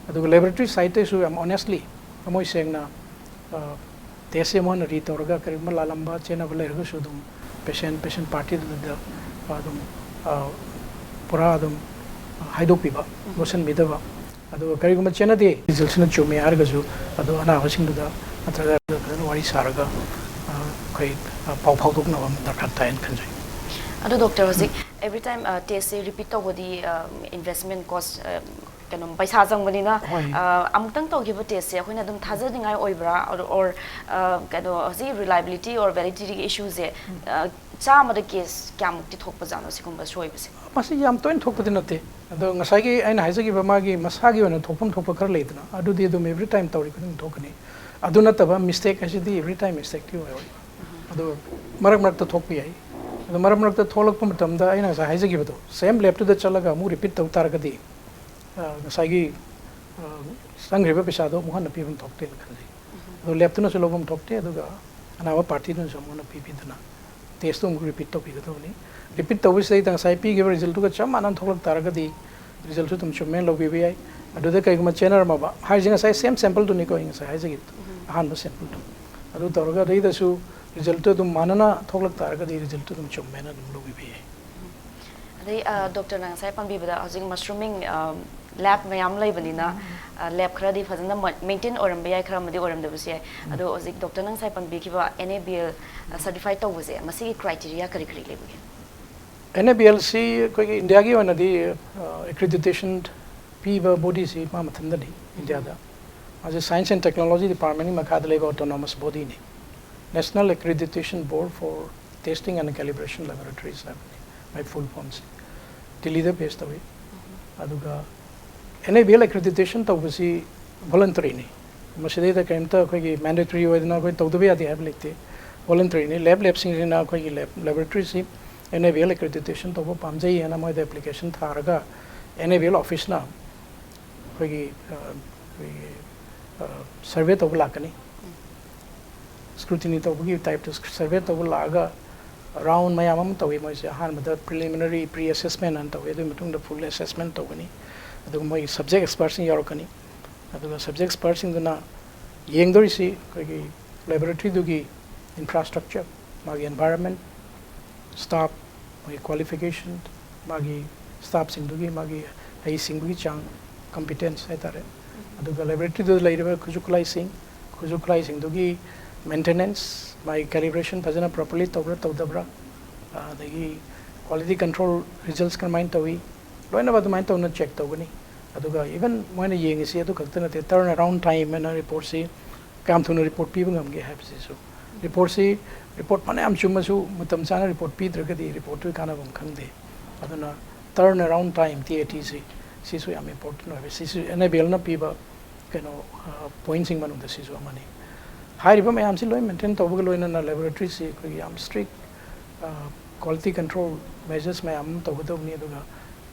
ꯑꯗꯨꯒ ꯂꯦꯕꯣꯔꯦꯇꯔꯤ ꯁꯥꯏꯠꯇꯩꯁꯨ ꯌꯥꯝ ꯑꯣꯅꯦꯁꯂꯤ, ꯊꯃꯣꯏ ꯁꯦꯡꯅ ꯇꯦꯁꯁꯦ ꯑꯃꯨꯛ ꯍꯟꯅ ꯔꯤ ꯇꯧꯔꯒ ꯀꯔꯤꯒꯨꯝꯕ ꯂꯥꯜꯂꯝꯕ ꯆꯦꯟꯅꯕ ꯂꯩꯔꯒꯁꯨ ꯑꯗꯨꯝ ꯄꯦꯁꯦꯟ ꯄꯦꯁꯦꯟ ꯄꯥꯔꯇꯤꯗꯨꯗ ꯑꯗꯨꯝ ꯑ, ꯄꯨꯔꯥ ꯑꯗꯨꯝ ꯍꯥꯏꯗꯣꯛꯄꯤꯕ, ꯂꯣꯠꯁꯤꯟꯕꯤꯗꯕ꯫ ꯑꯗꯨꯒ ꯀꯔꯤꯒꯨꯝꯕ ꯆꯦꯟꯅꯗꯦ, ꯔꯤꯖꯜꯁꯤꯅ ꯆꯨꯝꯃꯦ ꯍꯥꯏꯔꯒꯁꯨ ꯑꯗꯨ ꯑꯅꯥꯕꯁꯤꯡꯗꯨꯗ ꯅꯠꯇ꯭ꯔꯒ ꯐꯖꯅ ꯋꯥꯔꯤ ꯁꯥꯔꯒ ꯑ, ꯑꯩꯈꯣꯏ ꯑ, ꯄꯥꯎ ꯐꯥꯎꯗꯣꯛꯅꯕ ꯑꯃ ꯗꯔꯀꯥꯔ ꯇꯥꯏꯅ ꯈꯟꯖꯩ꯫ ꯑꯗꯣ ꯗꯣꯛꯇꯔ, ꯍꯧꯖꯤꯛ ꯑꯦꯚ꯭ꯔꯤ ꯇꯥꯏꯝ ꯇꯦꯁꯁꯦ ꯔꯤꯄꯤꯠ ꯇꯧꯕꯗꯤ ꯏꯟꯚꯦꯁꯃꯦꯟ ꯀꯣꯁ ꯀꯩꯅꯣ ꯄꯩꯁꯥ ꯆꯪꯕꯅꯤꯅ, ꯍꯣꯏ꯫ ꯑ, ꯑꯃꯨꯛꯇꯪ ꯇꯧꯈꯤꯕ ꯇꯦꯁꯁꯦ ꯑꯩꯈꯣꯏꯅ ꯑꯗꯨꯝ ꯊꯥꯖꯅꯤꯡꯉꯥꯏ ꯑꯣꯏꯕ꯭ꯔꯥ? ꯑꯣꯔ ꯀꯩꯅꯣ ꯍꯧꯖꯤꯛ ꯔꯤꯂꯥꯏꯕꯤꯂꯤꯇꯤ ꯑꯣꯔ ꯚꯦꯂꯤꯗꯤꯇꯤꯒꯤ ꯏꯁꯨꯁꯦ ꯆꯥꯝꯃꯗ ꯀꯦꯁ ꯀꯌꯥꯃꯨꯛꯇꯤ ꯊꯣꯛꯄꯖꯥꯠꯅꯣ ꯁꯤꯒꯨꯝꯕ ꯁꯣꯏꯕꯁꯦ? ꯃꯁꯤ ꯌꯥꯝ ꯇꯣꯏꯅ ꯊꯣꯛꯄꯗꯤ ꯅꯠꯇꯦ꯫ ꯑꯗꯣ ꯉꯁꯥꯏꯒꯤ ꯑꯩꯅ ꯍꯥꯏꯖꯈꯤꯕ ꯃꯥꯒꯤ ꯃꯁꯥꯒꯤ ꯑꯣꯏꯅ ꯊꯣꯛꯐꯝ ꯊꯣꯛꯄ ꯈꯔ ꯂꯩꯗꯅ, ꯑꯗꯨꯗꯤ ꯑꯗꯨꯝ ꯑꯦꯚ꯭ꯔꯤ ꯇꯥꯏꯝ ꯇꯧꯔꯤ ꯈꯨꯗꯤꯡ ꯊꯣꯛꯀꯅꯤ꯫ ꯑꯗꯨ ꯅꯠꯇꯕ ꯃꯤꯁꯇꯦꯛ ꯍꯥꯏꯁꯤꯗꯤ ꯑꯦꯚ꯭ꯔꯤ ꯇꯥꯏꯝ ꯃꯤꯁꯇꯦꯛꯇꯤ ꯑꯣꯏꯔꯣꯏ꯫ ꯑꯗꯣ ꯃꯔꯛ ꯃꯔꯛꯇ ꯊꯣꯛꯄ ꯌꯥꯏ꯫ ꯑꯗꯣ ꯃꯔꯛ ꯃꯔꯛꯇ ꯊꯣꯛꯂꯛꯄ ꯃꯇꯝꯗ ꯑꯩꯅ ꯉꯁꯥꯏ ꯍꯥꯏꯖꯈꯤꯕꯗꯣ, ꯁꯦꯝ ꯂꯦꯞꯇꯨꯗ ꯆꯠꯂꯒ ꯑꯃꯨꯛ ꯔꯤꯄꯤꯠ ꯇꯧ ꯇꯥꯔꯒꯗꯤ ꯑ, ꯉꯁꯥꯏꯒꯤ ꯑ, ꯆꯪꯈ꯭ꯔꯤꯕ ꯄꯩꯁꯥꯗꯣ ꯑꯃꯨꯛ ꯍꯟꯅ ꯄꯤꯐꯝ ꯊꯣꯛꯇꯦꯅ ꯈꯟꯖꯩ꯫ ꯑꯗꯣ ꯂꯦꯞꯇꯨꯅꯁꯨ ꯂꯧꯐꯝ ꯊꯣꯛꯇꯦ, ꯑꯗꯨꯒ ꯑꯅꯥꯕ ꯄꯥꯔꯇꯤꯗꯨꯅꯁꯨ ꯑꯃꯨꯛ ꯍꯟꯅ ꯄꯤꯕꯤꯗꯅ ꯇꯦꯁꯇꯨ ꯑꯃꯨꯛ ꯔꯤꯄꯤꯠ ꯇꯧꯕꯤꯒꯗꯕꯅꯤ꯫ ꯔꯤꯄꯤꯠ ꯇꯧꯕꯁꯤꯗꯩꯗ ꯉꯁꯥꯏ ꯄꯤꯈꯤꯕ ꯔꯤꯖꯜꯇꯨꯒ ꯆꯞ ꯃꯥꯟꯅꯅ ꯊꯣꯛꯂꯛ ꯇꯥꯔꯒꯗꯤ ꯔꯤꯖꯜꯇꯨ ꯑꯗꯨꯝ ꯆꯨꯝꯃꯦꯅ ꯂꯧꯕꯤꯕ ꯌꯥꯏ꯫ ꯑꯗꯨꯗ ꯀꯩꯒꯨꯝꯕ ꯆꯦꯟꯅꯔꯝꯃꯕ ꯍꯥꯏꯁꯦ, ꯉꯁꯥꯏ ꯁꯦꯝ ꯁꯦꯝꯄꯜꯗꯨꯅꯤꯀꯣ ꯑꯩ ꯉꯁꯥꯏ ꯍꯥꯏꯖꯈꯤꯕꯗꯣ, ꯑꯍꯥꯟꯕ ꯁꯦꯝꯄꯜꯗꯣ꯫ ꯑꯗꯨ ꯇꯧꯔꯒ ꯑꯗꯩꯗꯁꯨ ꯔꯤꯖꯜꯇꯨ ꯑꯗꯨꯝ ꯃꯥꯟꯅꯅ ꯊꯣꯛꯂꯛ ꯇꯥꯔꯒꯗꯤ ꯔꯤꯖꯜꯇꯨ ꯑꯗꯨꯝ ꯆꯨꯝꯃꯦꯅ ꯑꯗꯨꯝ ꯂꯧꯕꯤꯕ ꯌꯥꯏ꯫ ꯑꯗꯩ ꯑ, ꯗꯣꯛꯇꯔꯅ ꯉꯁꯥꯏ ꯄꯟꯕꯤꯕꯗ ꯍꯧꯖꯤꯛ ꯃꯁꯔꯨꯃꯤꯡ ꯂꯦꯕ ꯃꯌꯥꯝ ꯂꯩꯕꯅꯤꯅ, ꯂꯦꯕ ꯈꯔꯗꯤ ꯐꯖꯅ ꯃꯦꯟꯇꯦꯟ ꯑꯣꯏꯔꯝꯕ ꯌꯥꯏ, ꯈꯔ ꯑꯃꯗꯤ ꯑꯣꯏꯔꯝꯗꯕꯁꯨ ꯌꯥꯏ꯫ ꯑꯗꯣ ꯍꯧꯖꯤꯛ ꯗꯣꯛꯇꯔꯅ ꯉꯁꯥꯏ ꯄꯟꯕꯤꯈꯤꯕ ꯑꯦꯟ ꯑꯦ ꯕꯤ ꯑꯦꯜ ꯁꯔꯇꯤꯐꯥꯏ ꯇꯧꯕꯁꯦ, ꯃꯁꯤꯒꯤ ꯀ꯭ꯔꯥꯏꯇꯦꯔꯤꯌꯥ ꯀꯔꯤ ꯀꯔꯤ ꯂꯩꯕꯒꯦ? ꯑꯦꯟ ꯑꯦ ꯕꯤ ꯑꯦꯜꯁꯤ ꯑꯩꯈꯣꯏꯒꯤ ꯏꯟꯗꯤꯌꯥꯒꯤ ꯑꯣꯏꯅꯗꯤ ꯑꯦꯀ꯭ꯔꯤꯗꯤꯇꯦꯁꯟ ꯄꯤꯕ ꯕꯣꯗꯤꯁꯤ ꯃꯥ ꯃꯊꯟꯗꯅꯤ ꯏꯟꯗꯤꯌꯥꯗ꯫ ꯃꯥꯁꯦ ꯁꯥꯏꯟꯁ ꯑꯦꯟ ꯇꯦꯛꯅꯣꯂꯣꯖꯤ ꯗꯤꯄꯥꯔꯠꯃꯦꯟꯒꯤ ꯃꯈꯥꯗ ꯂꯩꯕ autonomous ꯕꯣꯗꯤꯅꯤ꯫ National Accreditation Board for Testing and Calibration Laboratories ꯍꯥꯏꯕꯅꯤ ꯃꯥꯏ ꯐꯨꯜ ꯐꯣꯝꯁꯤ꯫ ꯗꯤꯜꯂꯤꯗ ꯕꯦꯁ ꯇꯧꯏ꯫ ꯑꯗꯨꯒ ꯑꯦꯟ ꯑꯦ ꯕꯤ ꯑꯦꯜ ꯑꯦꯀ꯭ꯔꯤꯗꯤꯇꯦꯁꯟ ꯇꯧꯕꯁꯤ ꯚꯣꯂꯟꯇꯔꯤꯅꯤ꯫ ꯃꯁꯤꯗꯩꯗ ꯀꯔꯤꯝꯇ ꯑꯩꯈꯣꯏꯒꯤ ꯃꯦꯟꯗꯦꯇꯔꯤ ꯑꯣꯏꯗꯅ ꯑꯩꯈꯣꯏ ꯇꯧꯗꯕ ꯌꯥꯗꯦ ꯍꯥꯏꯕ ꯂꯩꯇꯦ꯫ ꯚꯣꯂꯟꯇꯔꯤꯅꯤ꯫ ꯂꯦꯕ ꯂꯦꯕꯁꯤꯡꯁꯤꯅ ꯑꯩꯈꯣꯏꯒꯤ ꯂꯦꯕ ꯂꯦꯕꯣꯔꯦꯇꯔꯤꯁꯤ ꯑꯦꯟ ꯑꯦ ꯕꯤ ꯑꯦꯜ ꯑꯦꯀ꯭ꯔꯦꯗꯤꯇꯦꯁꯟ ꯇꯧꯕ ꯄꯥꯝꯖꯩ ꯍꯥꯏꯅ ꯃꯣꯏꯗ ꯑꯦꯄ꯭ꯂꯤꯀꯦꯁꯟ ꯊꯥꯔꯒ ꯑꯦꯟ ꯑꯦ ꯕꯤ ꯑꯦꯜ ꯑꯣꯐꯤꯁꯅ ꯑꯩꯈꯣꯏꯒꯤ ꯑ, ꯑꯩꯈꯣꯏꯒꯤ ꯁꯔꯚꯦ ꯇꯧꯕ ꯂꯥꯛꯀꯅꯤ꯫ ꯁ꯭ꯀ꯭ꯔꯨꯇꯤꯅꯤ ꯇꯧꯕꯒꯤ ꯇꯥꯏꯞꯇ ꯁꯔꯚꯦ ꯇꯧꯕ ꯂꯥꯛꯑꯒ ꯔꯥꯎꯟ ꯃꯌꯥꯝ ꯑꯃ ꯇꯧꯏ꯫ ꯃꯣꯏꯁꯦ ꯑꯍꯥꯟꯕꯗ ꯄ꯭ꯔꯤꯂꯤꯃꯤꯅꯔꯤ ꯄ꯭ꯔꯤ ꯑꯦꯁꯦꯁꯃꯦꯟ ꯑꯅ ꯇꯧꯏ꯫ ꯑꯗꯨꯒꯤ ꯃꯇꯨꯡꯗ ꯐꯨꯜ ꯑꯦꯁꯦꯁꯃꯦꯟ ꯇꯧꯒꯅꯤ꯫ ꯑꯗꯨꯒ ꯃꯣꯏꯒꯤ ꯁꯕꯖꯦꯛ ꯑꯦꯛꯁꯄꯔꯠꯁꯤꯡ ꯌꯥꯎꯔꯛꯀꯅꯤ꯫ ꯑꯗꯨꯒ ꯁꯕꯖꯦꯛ ꯑꯦꯛꯁꯄꯔꯠꯁꯤꯡꯗꯨꯅ ꯌꯦꯡꯗꯣꯔꯤꯁꯤ ꯑꯩꯈꯣꯏꯒꯤ ꯂꯦꯕꯣꯔꯦꯇꯔꯤꯗꯨꯒꯤ ꯏꯟꯐ꯭ꯔꯥꯁ꯭ꯇ꯭ꯔꯛꯆꯔ, ꯃꯥꯒꯤ ꯑꯦꯟꯚꯥꯏꯔꯟꯃꯦꯟ, ꯁ꯭ꯇꯥꯐ, ꯃꯥꯒꯤ ꯀ꯭ꯋꯥꯂꯤꯐꯤꯀꯦꯁꯟ, ꯃꯥꯒꯤ ꯁ꯭ꯇꯥꯐꯁꯤꯡꯗꯨꯒꯤ ꯃꯥꯒꯤ ꯍꯩꯁꯤꯡꯕꯒꯤ ꯆꯥꯡ, ꯀꯝꯄꯤꯇꯦꯟꯁ ꯍꯥꯏꯇꯥꯔꯦ꯫ ꯑꯗꯨꯒ ꯂꯦꯕꯣꯔꯦꯇꯔꯤꯗꯨꯗ ꯂꯩꯔꯤꯕ ꯈꯨꯠꯁꯨ ꯈꯨꯠꯂꯥꯏꯁꯤꯡ, ꯈꯨꯠꯁꯨ ꯈꯨꯠꯂꯥꯏꯁꯤꯡꯗꯨꯒꯤ ꯃꯦꯟꯇꯦꯅꯦꯟꯁ, ꯃꯥꯒꯤ ꯀꯦꯂꯤꯕ꯭ꯔꯦꯁꯟ ꯐꯖꯅ ꯄ꯭ꯔꯣꯄꯔꯂꯤ ꯇꯧꯕ꯭ꯔꯥ ꯇꯧꯗꯕ꯭ꯔꯥ, ꯑꯗꯒꯤ ꯀ꯭ꯋꯥꯂꯤꯇꯤ ꯀꯟꯇ꯭ꯔꯣꯜ ꯔꯤꯖꯜꯁ ꯀꯔꯝꯍꯥꯏꯅ ꯇꯧꯏ, ꯂꯣꯏꯅꯃꯛ ꯑꯗꯨꯃꯥꯏꯅ ꯇꯧꯅ ꯆꯦꯛ ꯇꯧꯒꯅꯤ꯫ ꯑꯗꯨꯒ ꯏꯚꯟ ꯃꯣꯏꯅ ꯌꯦꯡꯉꯤꯁꯤ ꯑꯗꯨ ꯈꯛꯇ ꯅꯠꯇꯦ, ꯇꯔꯟ ꯑꯔꯥꯎꯟ ꯇꯥꯏꯝ ꯍꯥꯏꯅ ꯔꯤꯄꯣꯔꯠꯁꯤ ꯀꯌꯥꯝ ꯊꯨꯅ ꯔꯤꯄꯣꯔꯠ ꯄꯤꯕ ꯉꯝꯒꯦ ꯍꯥꯏꯕꯁꯤꯁꯨ꯫ ꯔꯤꯄꯣꯔꯠꯁꯤ, ꯔꯤꯄꯣꯔꯠ ꯐꯅꯌꯥꯝ ꯆꯨꯝꯃꯁꯨ ꯃꯇꯝ ꯆꯥꯅ ꯔꯤꯄꯣꯔꯠ ꯄꯤꯗ꯭ꯔꯒꯗꯤ ꯔꯤꯄꯣꯔꯠꯇꯨꯒꯤ ꯀꯥꯟꯅꯕ ꯑꯃ ꯈꯪꯗꯦ꯫ ꯑꯗꯨꯅ turn around time, T A ꯇꯤꯁꯤ, ꯁꯤꯁꯨ ꯌꯥꯝ ꯏꯝꯄꯣꯔꯇꯦꯟ ꯑꯣꯏꯕ꯫ ꯁꯤꯁꯨ ꯑꯦꯟ ꯑꯦ ꯕꯤ ꯑꯦꯜꯅ ꯄꯤꯕ ꯀꯩꯅꯣ, ꯑ, ꯄꯣꯏꯟꯁꯤꯡ ꯃꯅꯨꯡꯗ ꯁꯤꯁꯨ ꯑꯃꯅꯤ꯫ ꯍꯥꯏꯔꯤꯕ ꯃꯌꯥꯝꯁꯤ ꯂꯣꯏ ꯃꯦꯟꯇꯦꯟ ꯇꯧꯕꯒ ꯂꯣꯏꯅꯅ ꯂꯦꯕꯣꯔꯦꯇꯔꯤꯁꯤ ꯑꯩꯈꯣꯏꯒꯤ ꯌꯥꯝ ꯁ꯭ꯇ꯭ꯔꯤꯛ, ꯑ, ꯀ꯭ꯋꯥꯂꯤꯇꯤ ꯀꯟꯇ꯭ꯔꯣꯜ ꯃꯦꯖꯔꯁ ꯃꯌꯥꯝ ꯑꯃ ꯇꯧꯒꯗꯕꯅꯤ꯫ ꯑꯗꯨꯒ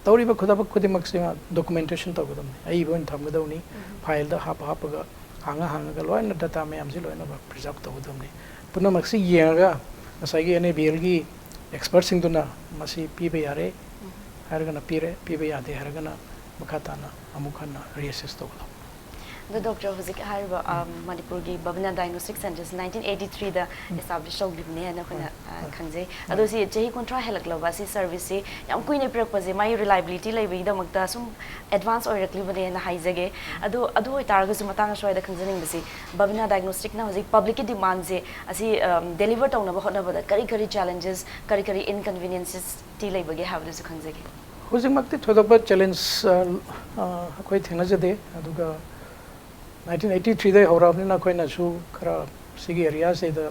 ꯇꯧꯔꯤꯕ ꯈꯨꯗꯕꯛ ꯈꯨꯗꯤꯡꯃꯛꯁꯤ ꯗꯣꯀꯨꯃꯦꯟꯇꯦꯁꯟ ꯇꯧꯒꯗꯕꯅꯤ꯫ ꯑꯏꯕ ꯑꯣꯏꯅ ꯊꯝꯒꯗꯕꯅꯤ꯫ ꯐꯥꯏꯜꯗ ꯍꯥꯞꯄ ꯍꯥꯞꯄꯒ, ꯍꯥꯡꯉ ꯍꯥꯡꯉꯒ ꯂꯣꯏꯅ ꯗꯇꯥ ꯃꯌꯥꯝꯁꯤ ꯂꯣꯏꯅꯃꯛ ꯄ꯭ꯔꯤꯖꯥꯔꯚ ꯇꯧꯒꯗꯕꯅꯤ꯫ ꯄꯨꯝꯅꯃꯛꯁꯤ ꯌꯦꯡꯉꯒ ꯉꯁꯥꯏꯒꯤ ꯑꯦꯟ ꯑꯦ ꯕꯤ ꯑꯦꯜꯒꯤ ꯑꯦꯛꯁꯄꯔꯠꯁꯤꯡꯗꯨꯅ ꯃꯁꯤ ꯄꯤꯕ ꯌꯥꯔꯦ ꯍꯥꯏꯔꯒꯅ ꯄꯤꯔꯦ, ꯄꯤꯕ ꯌꯥꯗꯦ ꯍꯥꯏꯔꯒꯅ ꯃꯈꯥ ꯇꯥꯅ ꯑꯃꯨꯛ ꯍꯟꯅ ꯔꯤꯑꯦꯁꯦꯁ ꯇꯧꯒꯗꯕ꯫ ꯑꯗꯣ ꯗꯣꯛꯇꯔ, ꯍꯧꯖꯤꯛ ꯍꯥꯏꯔꯤꯕ, ꯑ, ꯃꯅꯤꯄꯨꯔꯒꯤ ꯕꯕꯤꯅꯥ ꯗꯥꯏꯒꯅꯣꯁꯇꯤꯛ ꯁꯦꯟꯇꯔꯁꯤ ꯅꯥꯏꯟꯇꯤꯟ ꯑꯩꯠꯇꯤ ꯊ꯭ꯔꯤꯗ ꯎꯝ꯫ ꯑꯦꯁꯇꯥꯕ꯭ꯂꯤꯁ ꯇꯧꯈꯤꯕꯅꯦ ꯍꯥꯏꯅ ꯑꯩꯈꯣꯏꯅ, ꯍꯣꯏ꯫ ꯑ, ꯍꯣꯏ꯫ ꯈꯪꯖꯩ꯫ ꯍꯣꯏ꯫ ꯑꯗꯣ ꯁꯤ ꯆꯍꯤ ꯀꯨꯟꯊ꯭ꯔꯥ ꯍꯦꯜꯂꯛꯂꯕ ꯑꯁꯤ ꯁꯔꯚꯤꯁꯁꯤ ꯌꯥꯝ ꯀꯨꯏꯅ ꯄꯤꯔꯛꯄꯁꯦ ꯃꯥꯒꯤ ꯔꯤꯂꯥꯏꯕꯤꯂꯤꯇꯤ ꯂꯩꯕꯒꯤꯗꯃꯛꯇ ꯁꯨꯝ ꯑꯦꯗꯚꯥꯟꯁ ꯑꯣꯏꯔꯛꯂꯤꯕꯅꯦꯅ ꯍꯥꯏꯖꯒꯦ꯫ ꯑꯗꯣ ꯑꯗꯨ ꯑꯣꯏꯇꯥꯔꯒꯁꯨ ꯃꯇꯥꯡ ꯑꯁ꯭ꯋꯥꯏꯗ ꯈꯪꯖꯅꯤꯡꯕꯁꯤ, ꯕꯕꯤꯅꯥ ꯗꯥꯏꯒꯅꯣꯁꯇꯤꯛꯅ ꯍꯧꯖꯤꯛ ꯄꯕ꯭ꯂꯤꯛꯀꯤ ꯗꯤꯃꯥꯟꯁꯦ ꯑꯁꯤ, ꯑ, ꯗꯦꯂꯤꯚꯔ ꯇꯧꯅꯕ ꯍꯣꯠꯅꯕꯗ ꯀꯔꯤ ꯀꯔꯤ ꯆꯦꯂꯦꯟꯖꯦꯁ, ꯀꯔꯤ ꯀꯔꯤ ꯏꯟꯀꯟꯚꯤꯅꯤꯌꯦꯟꯁꯦꯁꯇꯤ ꯂꯩꯕꯒꯦ ꯍꯥꯏꯕꯗꯨꯁꯨ ꯈꯪꯖꯒꯦ꯫ ꯍꯧꯖꯤꯛꯃꯛꯇꯤ ꯊꯣꯏꯗꯣꯛꯄ ꯆꯦꯂꯦꯟꯖ, ꯑ, ꯑ, ꯑꯩꯈꯣꯏ ꯊꯦꯡꯅꯖꯗꯦ꯫ ꯑꯗꯨꯒ ꯅꯥꯏꯟꯇꯤꯟ ꯑꯩꯠꯇꯤ ꯊ꯭ꯔꯤꯗꯒꯤ ꯍꯧꯔꯛꯑꯕꯅꯤꯅ ꯑꯩꯈꯣꯏꯅꯁꯨ ꯈꯔ ꯁꯤꯒꯤ ꯑꯦꯔꯤꯌꯥꯁꯤꯗ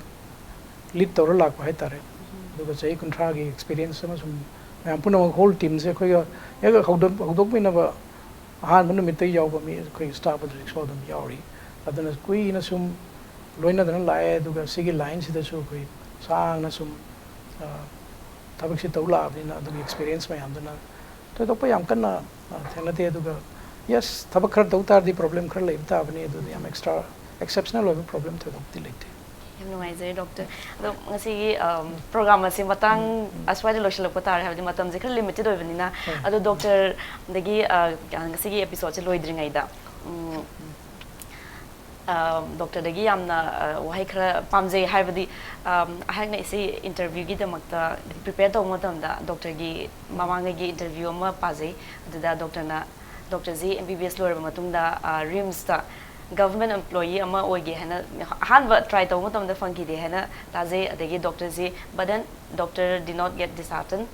ꯂꯤꯗ ꯇꯧꯔ ꯂꯥꯛꯄ ꯍꯥꯏꯇꯥꯔꯦ꯫ ꯑꯗꯨꯒ ꯆꯍꯤ ꯀꯨꯟꯊ꯭ꯔꯥꯒꯤ ꯑꯦꯛꯁꯄꯤꯔꯤꯌꯦꯟꯁ ꯑꯃꯁꯨꯡ ꯃꯌꯥꯝ ꯄꯨꯝꯅꯃꯛ ꯍꯣꯜ ꯇꯤꯝꯁꯦ ꯑꯩꯈꯣꯏꯒ ꯍꯦꯛ ꯍꯧꯗꯣꯛ-, ꯍꯧꯗꯣꯛꯃꯤꯟꯅꯕ ꯑꯍꯥꯟꯕ ꯅꯨꯃꯤꯠꯇ ꯌꯥꯎꯕ ꯃꯤ ꯑꯩꯈꯣꯏꯒꯤ ꯁ꯭ꯇꯥꯐ ꯑꯗꯨꯁꯨ ꯑꯗꯨꯝ ꯌꯥꯎꯔꯤ꯫ ꯑꯗꯨꯅ ꯀꯨꯏꯅ ꯁꯨꯝ ꯂꯣꯏꯅꯗꯅ ꯂꯥꯛꯑꯦ꯫ ꯑꯗꯨꯒ ꯁꯤꯒꯤ ꯂꯥꯏꯟꯁꯤꯗꯁꯨ ꯑꯩꯈꯣꯏ ꯁꯥꯡꯅ ꯁꯨꯝ ꯊꯕꯛꯁꯤ ꯇꯧ ꯂꯥꯛꯑꯕꯅꯤꯅ ꯑꯗꯨꯒꯤ ꯑꯦꯛꯁꯄꯤꯔꯤꯌꯦꯟꯁ ꯃꯌꯥꯝꯗꯨꯅ ꯊꯣꯏꯗꯣꯛꯄ ꯌꯥꯝ ꯀꯟꯅ ꯊꯦꯡꯅꯗꯦ꯫ ꯑꯗꯨꯒ ꯌꯦꯁ, ꯊꯕꯛ ꯈꯔ ꯇꯧ ꯇꯥꯔꯗꯤ ꯄ꯭ꯔꯣꯕ꯭ꯂꯦꯝ ꯈꯔ ꯂꯩꯕ ꯇꯥꯕꯅꯤ꯫ ꯑꯗꯨꯗꯤ ꯌꯥꯝ ꯑꯦꯛꯁꯇ꯭ꯔꯥ ꯑꯦꯛꯁꯦꯞꯁꯅꯦꯜ ꯑꯣꯏꯕ ꯄ꯭ꯔꯣꯕ꯭ꯂꯦꯝ ꯊꯣꯏꯗꯣꯛꯇꯤ ꯂꯩꯇꯦ꯫ ꯌꯥꯝ ꯅꯨꯡꯉꯥꯏꯖꯔꯦ ꯗꯣꯛꯇꯔ꯫ ꯑꯗꯣ ꯉꯁꯤꯒꯤ ꯄ꯭ꯔꯣꯒ꯭ꯔꯥꯝ ꯑꯁꯤ ꯃꯇꯥꯡ ꯑꯁ꯭ꯋꯥꯏꯗ ꯂꯣꯏꯁꯤꯜꯂꯛꯄ ꯇꯥꯔꯦ, ꯍꯥꯏꯕꯗꯤ ꯃꯇꯝꯁꯦ ꯈꯔ ꯂꯤꯃꯤꯇꯦꯠ ꯑꯣꯏꯕꯅꯤꯅ꯫ ꯑꯗꯣ ꯗꯣꯛꯇꯔꯗꯒꯤ ꯉꯁꯤꯒꯤ ꯑꯦꯄꯤꯁꯣꯗꯁꯦ ꯂꯣꯏꯗ꯭ꯔꯤꯉꯩꯗ ꯗꯣꯛꯇꯔꯗꯒꯤ ꯌꯥꯝꯅ ꯋꯥꯍꯩ ꯈꯔ ꯄꯥꯝꯖꯩ, ꯍꯥꯏꯕꯗꯤ ꯑꯩꯍꯥꯛꯅ ꯁꯤ ꯏꯟꯇꯔꯚ꯭ꯌꯨꯒꯤꯗꯃꯛꯇ ꯄ꯭ꯔꯤꯄꯦꯌꯔ ꯇꯧꯕ ꯃꯇꯝꯗ ꯗꯣꯛꯇꯔꯒꯤ ꯃꯃꯥꯡꯉꯩꯒꯤ ꯏꯟꯇꯔꯚ꯭ꯌꯨ ꯑꯃ ꯄꯥꯖꯩ꯫ ꯑꯗꯨꯗ ꯗꯣꯛꯇꯔꯅ, ꯗꯣꯛꯇꯔꯁꯤ ꯑꯦꯝ ꯕꯤ ꯕꯤ ꯑꯦꯁ ꯂꯣꯏꯔꯕ ꯃꯇꯨꯡꯗ ꯔꯤꯝꯁꯇ ꯒꯚꯔꯟꯃꯦꯟ ꯑꯦꯝꯄ꯭ꯂꯣꯌꯤ ꯑꯃ ꯑꯣꯏꯒꯦ ꯍꯥꯏꯅ ꯑꯍꯥꯟꯕ ꯇ꯭ꯔꯥꯏ ꯇꯧꯕ ꯃꯇꯝꯗ ꯐꯪꯈꯤꯗꯦ ꯍꯥꯏꯅ ꯇꯥꯖꯩ꯫ ꯑꯗꯒꯤ ꯗꯣꯛꯇꯔꯁꯤ, but then doctor did not get disheartened꯫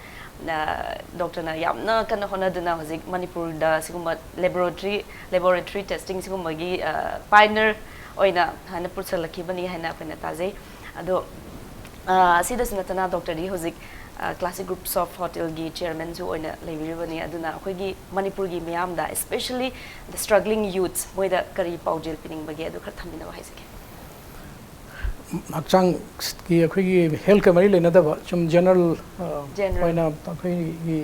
ꯗꯣꯛꯇꯔꯅ ꯌꯥꯝꯅ ꯀꯟꯅ ꯍꯣꯠꯅꯗꯨꯅ ꯍꯧꯖꯤꯛ ꯃꯅꯤꯄꯨꯔꯗ ꯁꯤꯒꯨꯝꯕ ꯂꯦꯕꯣꯔꯦꯇꯔꯤ, ꯂꯦꯕꯣꯔꯦꯇꯔꯤ ꯇꯦꯁꯇꯤꯡ ꯁꯤꯒꯨꯝꯕꯒꯤ ꯄꯥꯏꯅꯔ ꯑꯣꯏꯅ ꯍꯥꯏꯅ ꯄꯨꯁꯜꯂꯛꯈꯤꯕꯅꯤ ꯍꯥꯏꯅ ꯑꯩꯈꯣꯏꯅ ꯇꯥꯖꯩ꯫ ꯑꯗꯣ ꯑꯁꯤꯗꯁꯨ ꯅꯠꯇꯅ ꯗꯣꯛꯇꯔꯗꯤ ꯍꯧꯖꯤꯛ ꯀ꯭ꯂꯥꯁꯤꯛ ꯒ꯭ꯔꯨꯞꯁ ꯑꯣꯐ ꯍꯣꯇꯦꯜꯒꯤ ꯆꯤꯌꯔꯃꯦꯟꯁꯨ ꯑꯣꯏꯅ ꯂꯩꯕꯤꯔꯤꯕꯅꯤ꯫ ꯑꯗꯨꯅ ꯑꯩꯈꯣꯏꯒꯤ ꯃꯅꯤꯄꯨꯔꯒꯤ ꯃꯤꯌꯥꯝꯗ, especially the struggling youths, ꯃꯣꯏꯗ ꯀꯔꯤ ꯄꯥꯎꯖꯦꯜ ꯄꯤꯅꯤꯡꯕꯒꯦ, ꯑꯗꯨ ꯈꯔ ꯊꯝꯕꯤꯅꯕ ꯍꯥꯏꯖꯒꯦ꯫ ꯍꯛꯆꯥꯡꯒꯤ, ꯑꯩꯈꯣꯏꯒꯤ ꯍꯦꯜꯊꯀ ꯃꯔꯤ ꯂꯩꯅꯗꯕ ꯁꯨꯝ ꯖꯦꯅꯔꯦꯜ General. ꯑꯣꯏꯅ ꯑꯩꯈꯣꯏꯒꯤ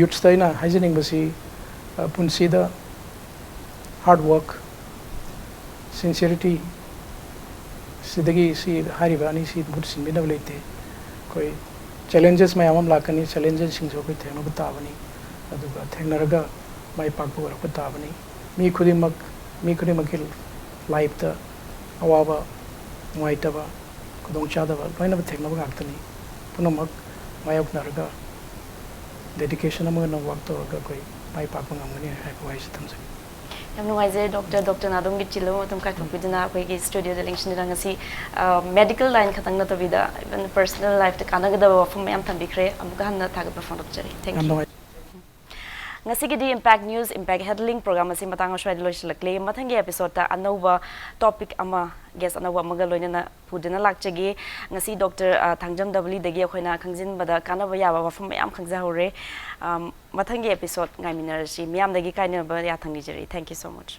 ꯌꯨꯠꯁꯇ ꯑꯩꯅ ꯍꯥꯏꯖꯅꯤꯡꯕꯁꯤ, ꯄꯨꯟꯁꯤꯗ ꯍꯥꯔꯗ ꯋꯥꯔꯛ, ꯁꯤꯟꯁꯤꯌꯔꯤꯇꯤ, ꯁꯤꯗꯒꯤ ꯁꯤ ꯍꯥꯏꯔꯤꯕ ꯑꯅꯤꯁꯤ ꯃꯍꯨꯠ ꯁꯤꯟꯕꯤꯅꯕ ꯂꯩꯇꯦ꯫ ꯑꯩꯈꯣꯏ ꯆꯦꯂꯦꯟꯖꯦꯁ ꯃꯌꯥꯝ ꯑꯃ ꯂꯥꯛꯀꯅꯤ, ꯆꯦꯂꯦꯟꯖꯦꯁꯁꯤꯡꯁꯨ ꯑꯩꯈꯣꯏ ꯊꯦꯡꯅꯕ ꯇꯥꯕꯅꯤ꯫ ꯑꯗꯨꯒ ꯊꯦꯡꯅꯔꯒ ꯃꯥꯏ ꯄꯥꯛꯄ ꯑꯣꯏꯔꯛꯄ ꯇꯥꯕꯅꯤ꯫ ꯃꯤ ꯈꯨꯗꯤꯡꯃꯛ, ꯃꯤ ꯈꯨꯗꯤꯡꯃꯛꯀꯤ ꯂꯥꯏꯐꯇ ꯑꯋꯥꯕ, ꯅꯨꯡꯉꯥꯏꯇꯕ, ꯈꯨꯗꯣꯡꯆꯥꯗꯕ ꯂꯣꯏꯅꯃꯛ ꯊꯦꯡꯅꯕ ꯉꯥꯛꯇꯅꯤ꯫ ꯄꯨꯝꯅꯃꯛ ꯃꯥꯌꯣꯛꯅꯔꯒ ꯗꯦꯗꯤꯀꯦꯁꯟ ꯑꯃ ꯑꯣꯏꯅ ꯋꯥꯔꯛ ꯇꯧꯔꯒ ꯑꯩꯈꯣꯏ ꯃꯥꯏ ꯄꯥꯛꯄ ꯉꯝꯒꯅꯤ ꯍꯥꯏꯕ ꯋꯥꯍꯩꯁꯤ ꯊꯝꯖꯒꯦ꯫ ꯌꯥꯝ ꯅꯨꯡꯉꯥꯏꯖꯔꯦ ꯗꯣꯛꯇꯔ, ꯗꯣꯛꯇꯔꯅ ꯑꯗꯣꯝꯒꯤ ꯆꯤꯜꯂꯕ ꯃꯇꯝ ꯀꯥꯏꯊꯣꯛꯄꯤꯗꯨꯅ ꯑꯩꯈꯣꯏꯒꯤ ꯁ꯭ꯇꯨꯗꯤꯑꯣꯗ ꯂꯦꯡꯁꯤꯟꯗꯨꯅ ꯉꯁꯤ ꯃꯦꯗꯤꯀꯦꯜ ꯂꯥꯏꯟ ꯈꯛꯇꯪ ꯅꯠꯇꯕꯤꯗ ꯏꯚꯟ ꯄꯔꯁꯅꯦꯜ ꯂꯥꯏꯐꯇ ꯀꯥꯟꯅꯒꯗꯕ ꯋꯥꯐꯝ ꯃꯌꯥꯝ ꯊꯝꯕꯤꯈ꯭ꯔꯦ꯫ ꯑꯃꯨꯛꯀ ꯍꯟꯅ ꯊꯥꯒꯠꯄ ꯐꯣꯡꯗꯣꯛꯆꯔꯤ꯫ Thank ꯌꯥꯝ you. ꯅꯨꯡꯉꯥꯏ꯫ ꯉꯁꯤꯒꯤꯗꯤ ꯏꯝꯄꯦꯛ ꯅ꯭ꯌꯨꯁ, ꯏꯝꯄꯦꯛ ꯍꯦꯗꯂꯤꯡ ꯄ꯭ꯔꯣꯒ꯭ꯔꯥꯝ ꯑꯁꯤ ꯃꯇꯥꯡ ꯑꯁ꯭ꯋꯥꯏꯗ ꯂꯣꯏꯁꯤꯜꯂꯛꯂꯦ꯫ ꯃꯊꯪꯒꯤ ꯑꯦꯄꯤꯁꯣꯗꯇ ꯑꯅꯧꯕ ꯇꯣꯄꯤꯛ ꯑꯃ, ꯒꯦꯁ ꯑꯅꯧꯕ ꯑꯃꯒ ꯂꯣꯏꯅꯅ ꯄꯨꯗꯨꯅ ꯂꯥꯛꯆꯒꯦ꯫ ꯉꯁꯤ ꯗꯣꯛꯇꯔ, ꯑ, ꯊꯥꯡꯖꯝ ꯗꯕꯂꯤꯗꯒꯤ ꯑꯩꯈꯣꯏꯅ ꯈꯪꯖꯤꯟꯕꯗ ꯀꯥꯟꯅꯕ ꯌꯥꯕ ꯋꯥꯐꯝ ꯃꯌꯥꯝ ꯈꯪꯖꯍꯧꯔꯦ꯫ ꯑꯝ, ꯃꯊꯪꯒꯤ ꯑꯦꯄꯤꯁꯣꯗ ꯉꯥꯏꯃꯤꯟꯅꯔꯁꯤ꯫ ꯃꯤꯌꯥꯝꯗꯒꯤ ꯀꯥꯏꯅꯕ ꯌꯥꯊꯪ ꯅꯤꯖꯔꯤ꯫ Thank you so much.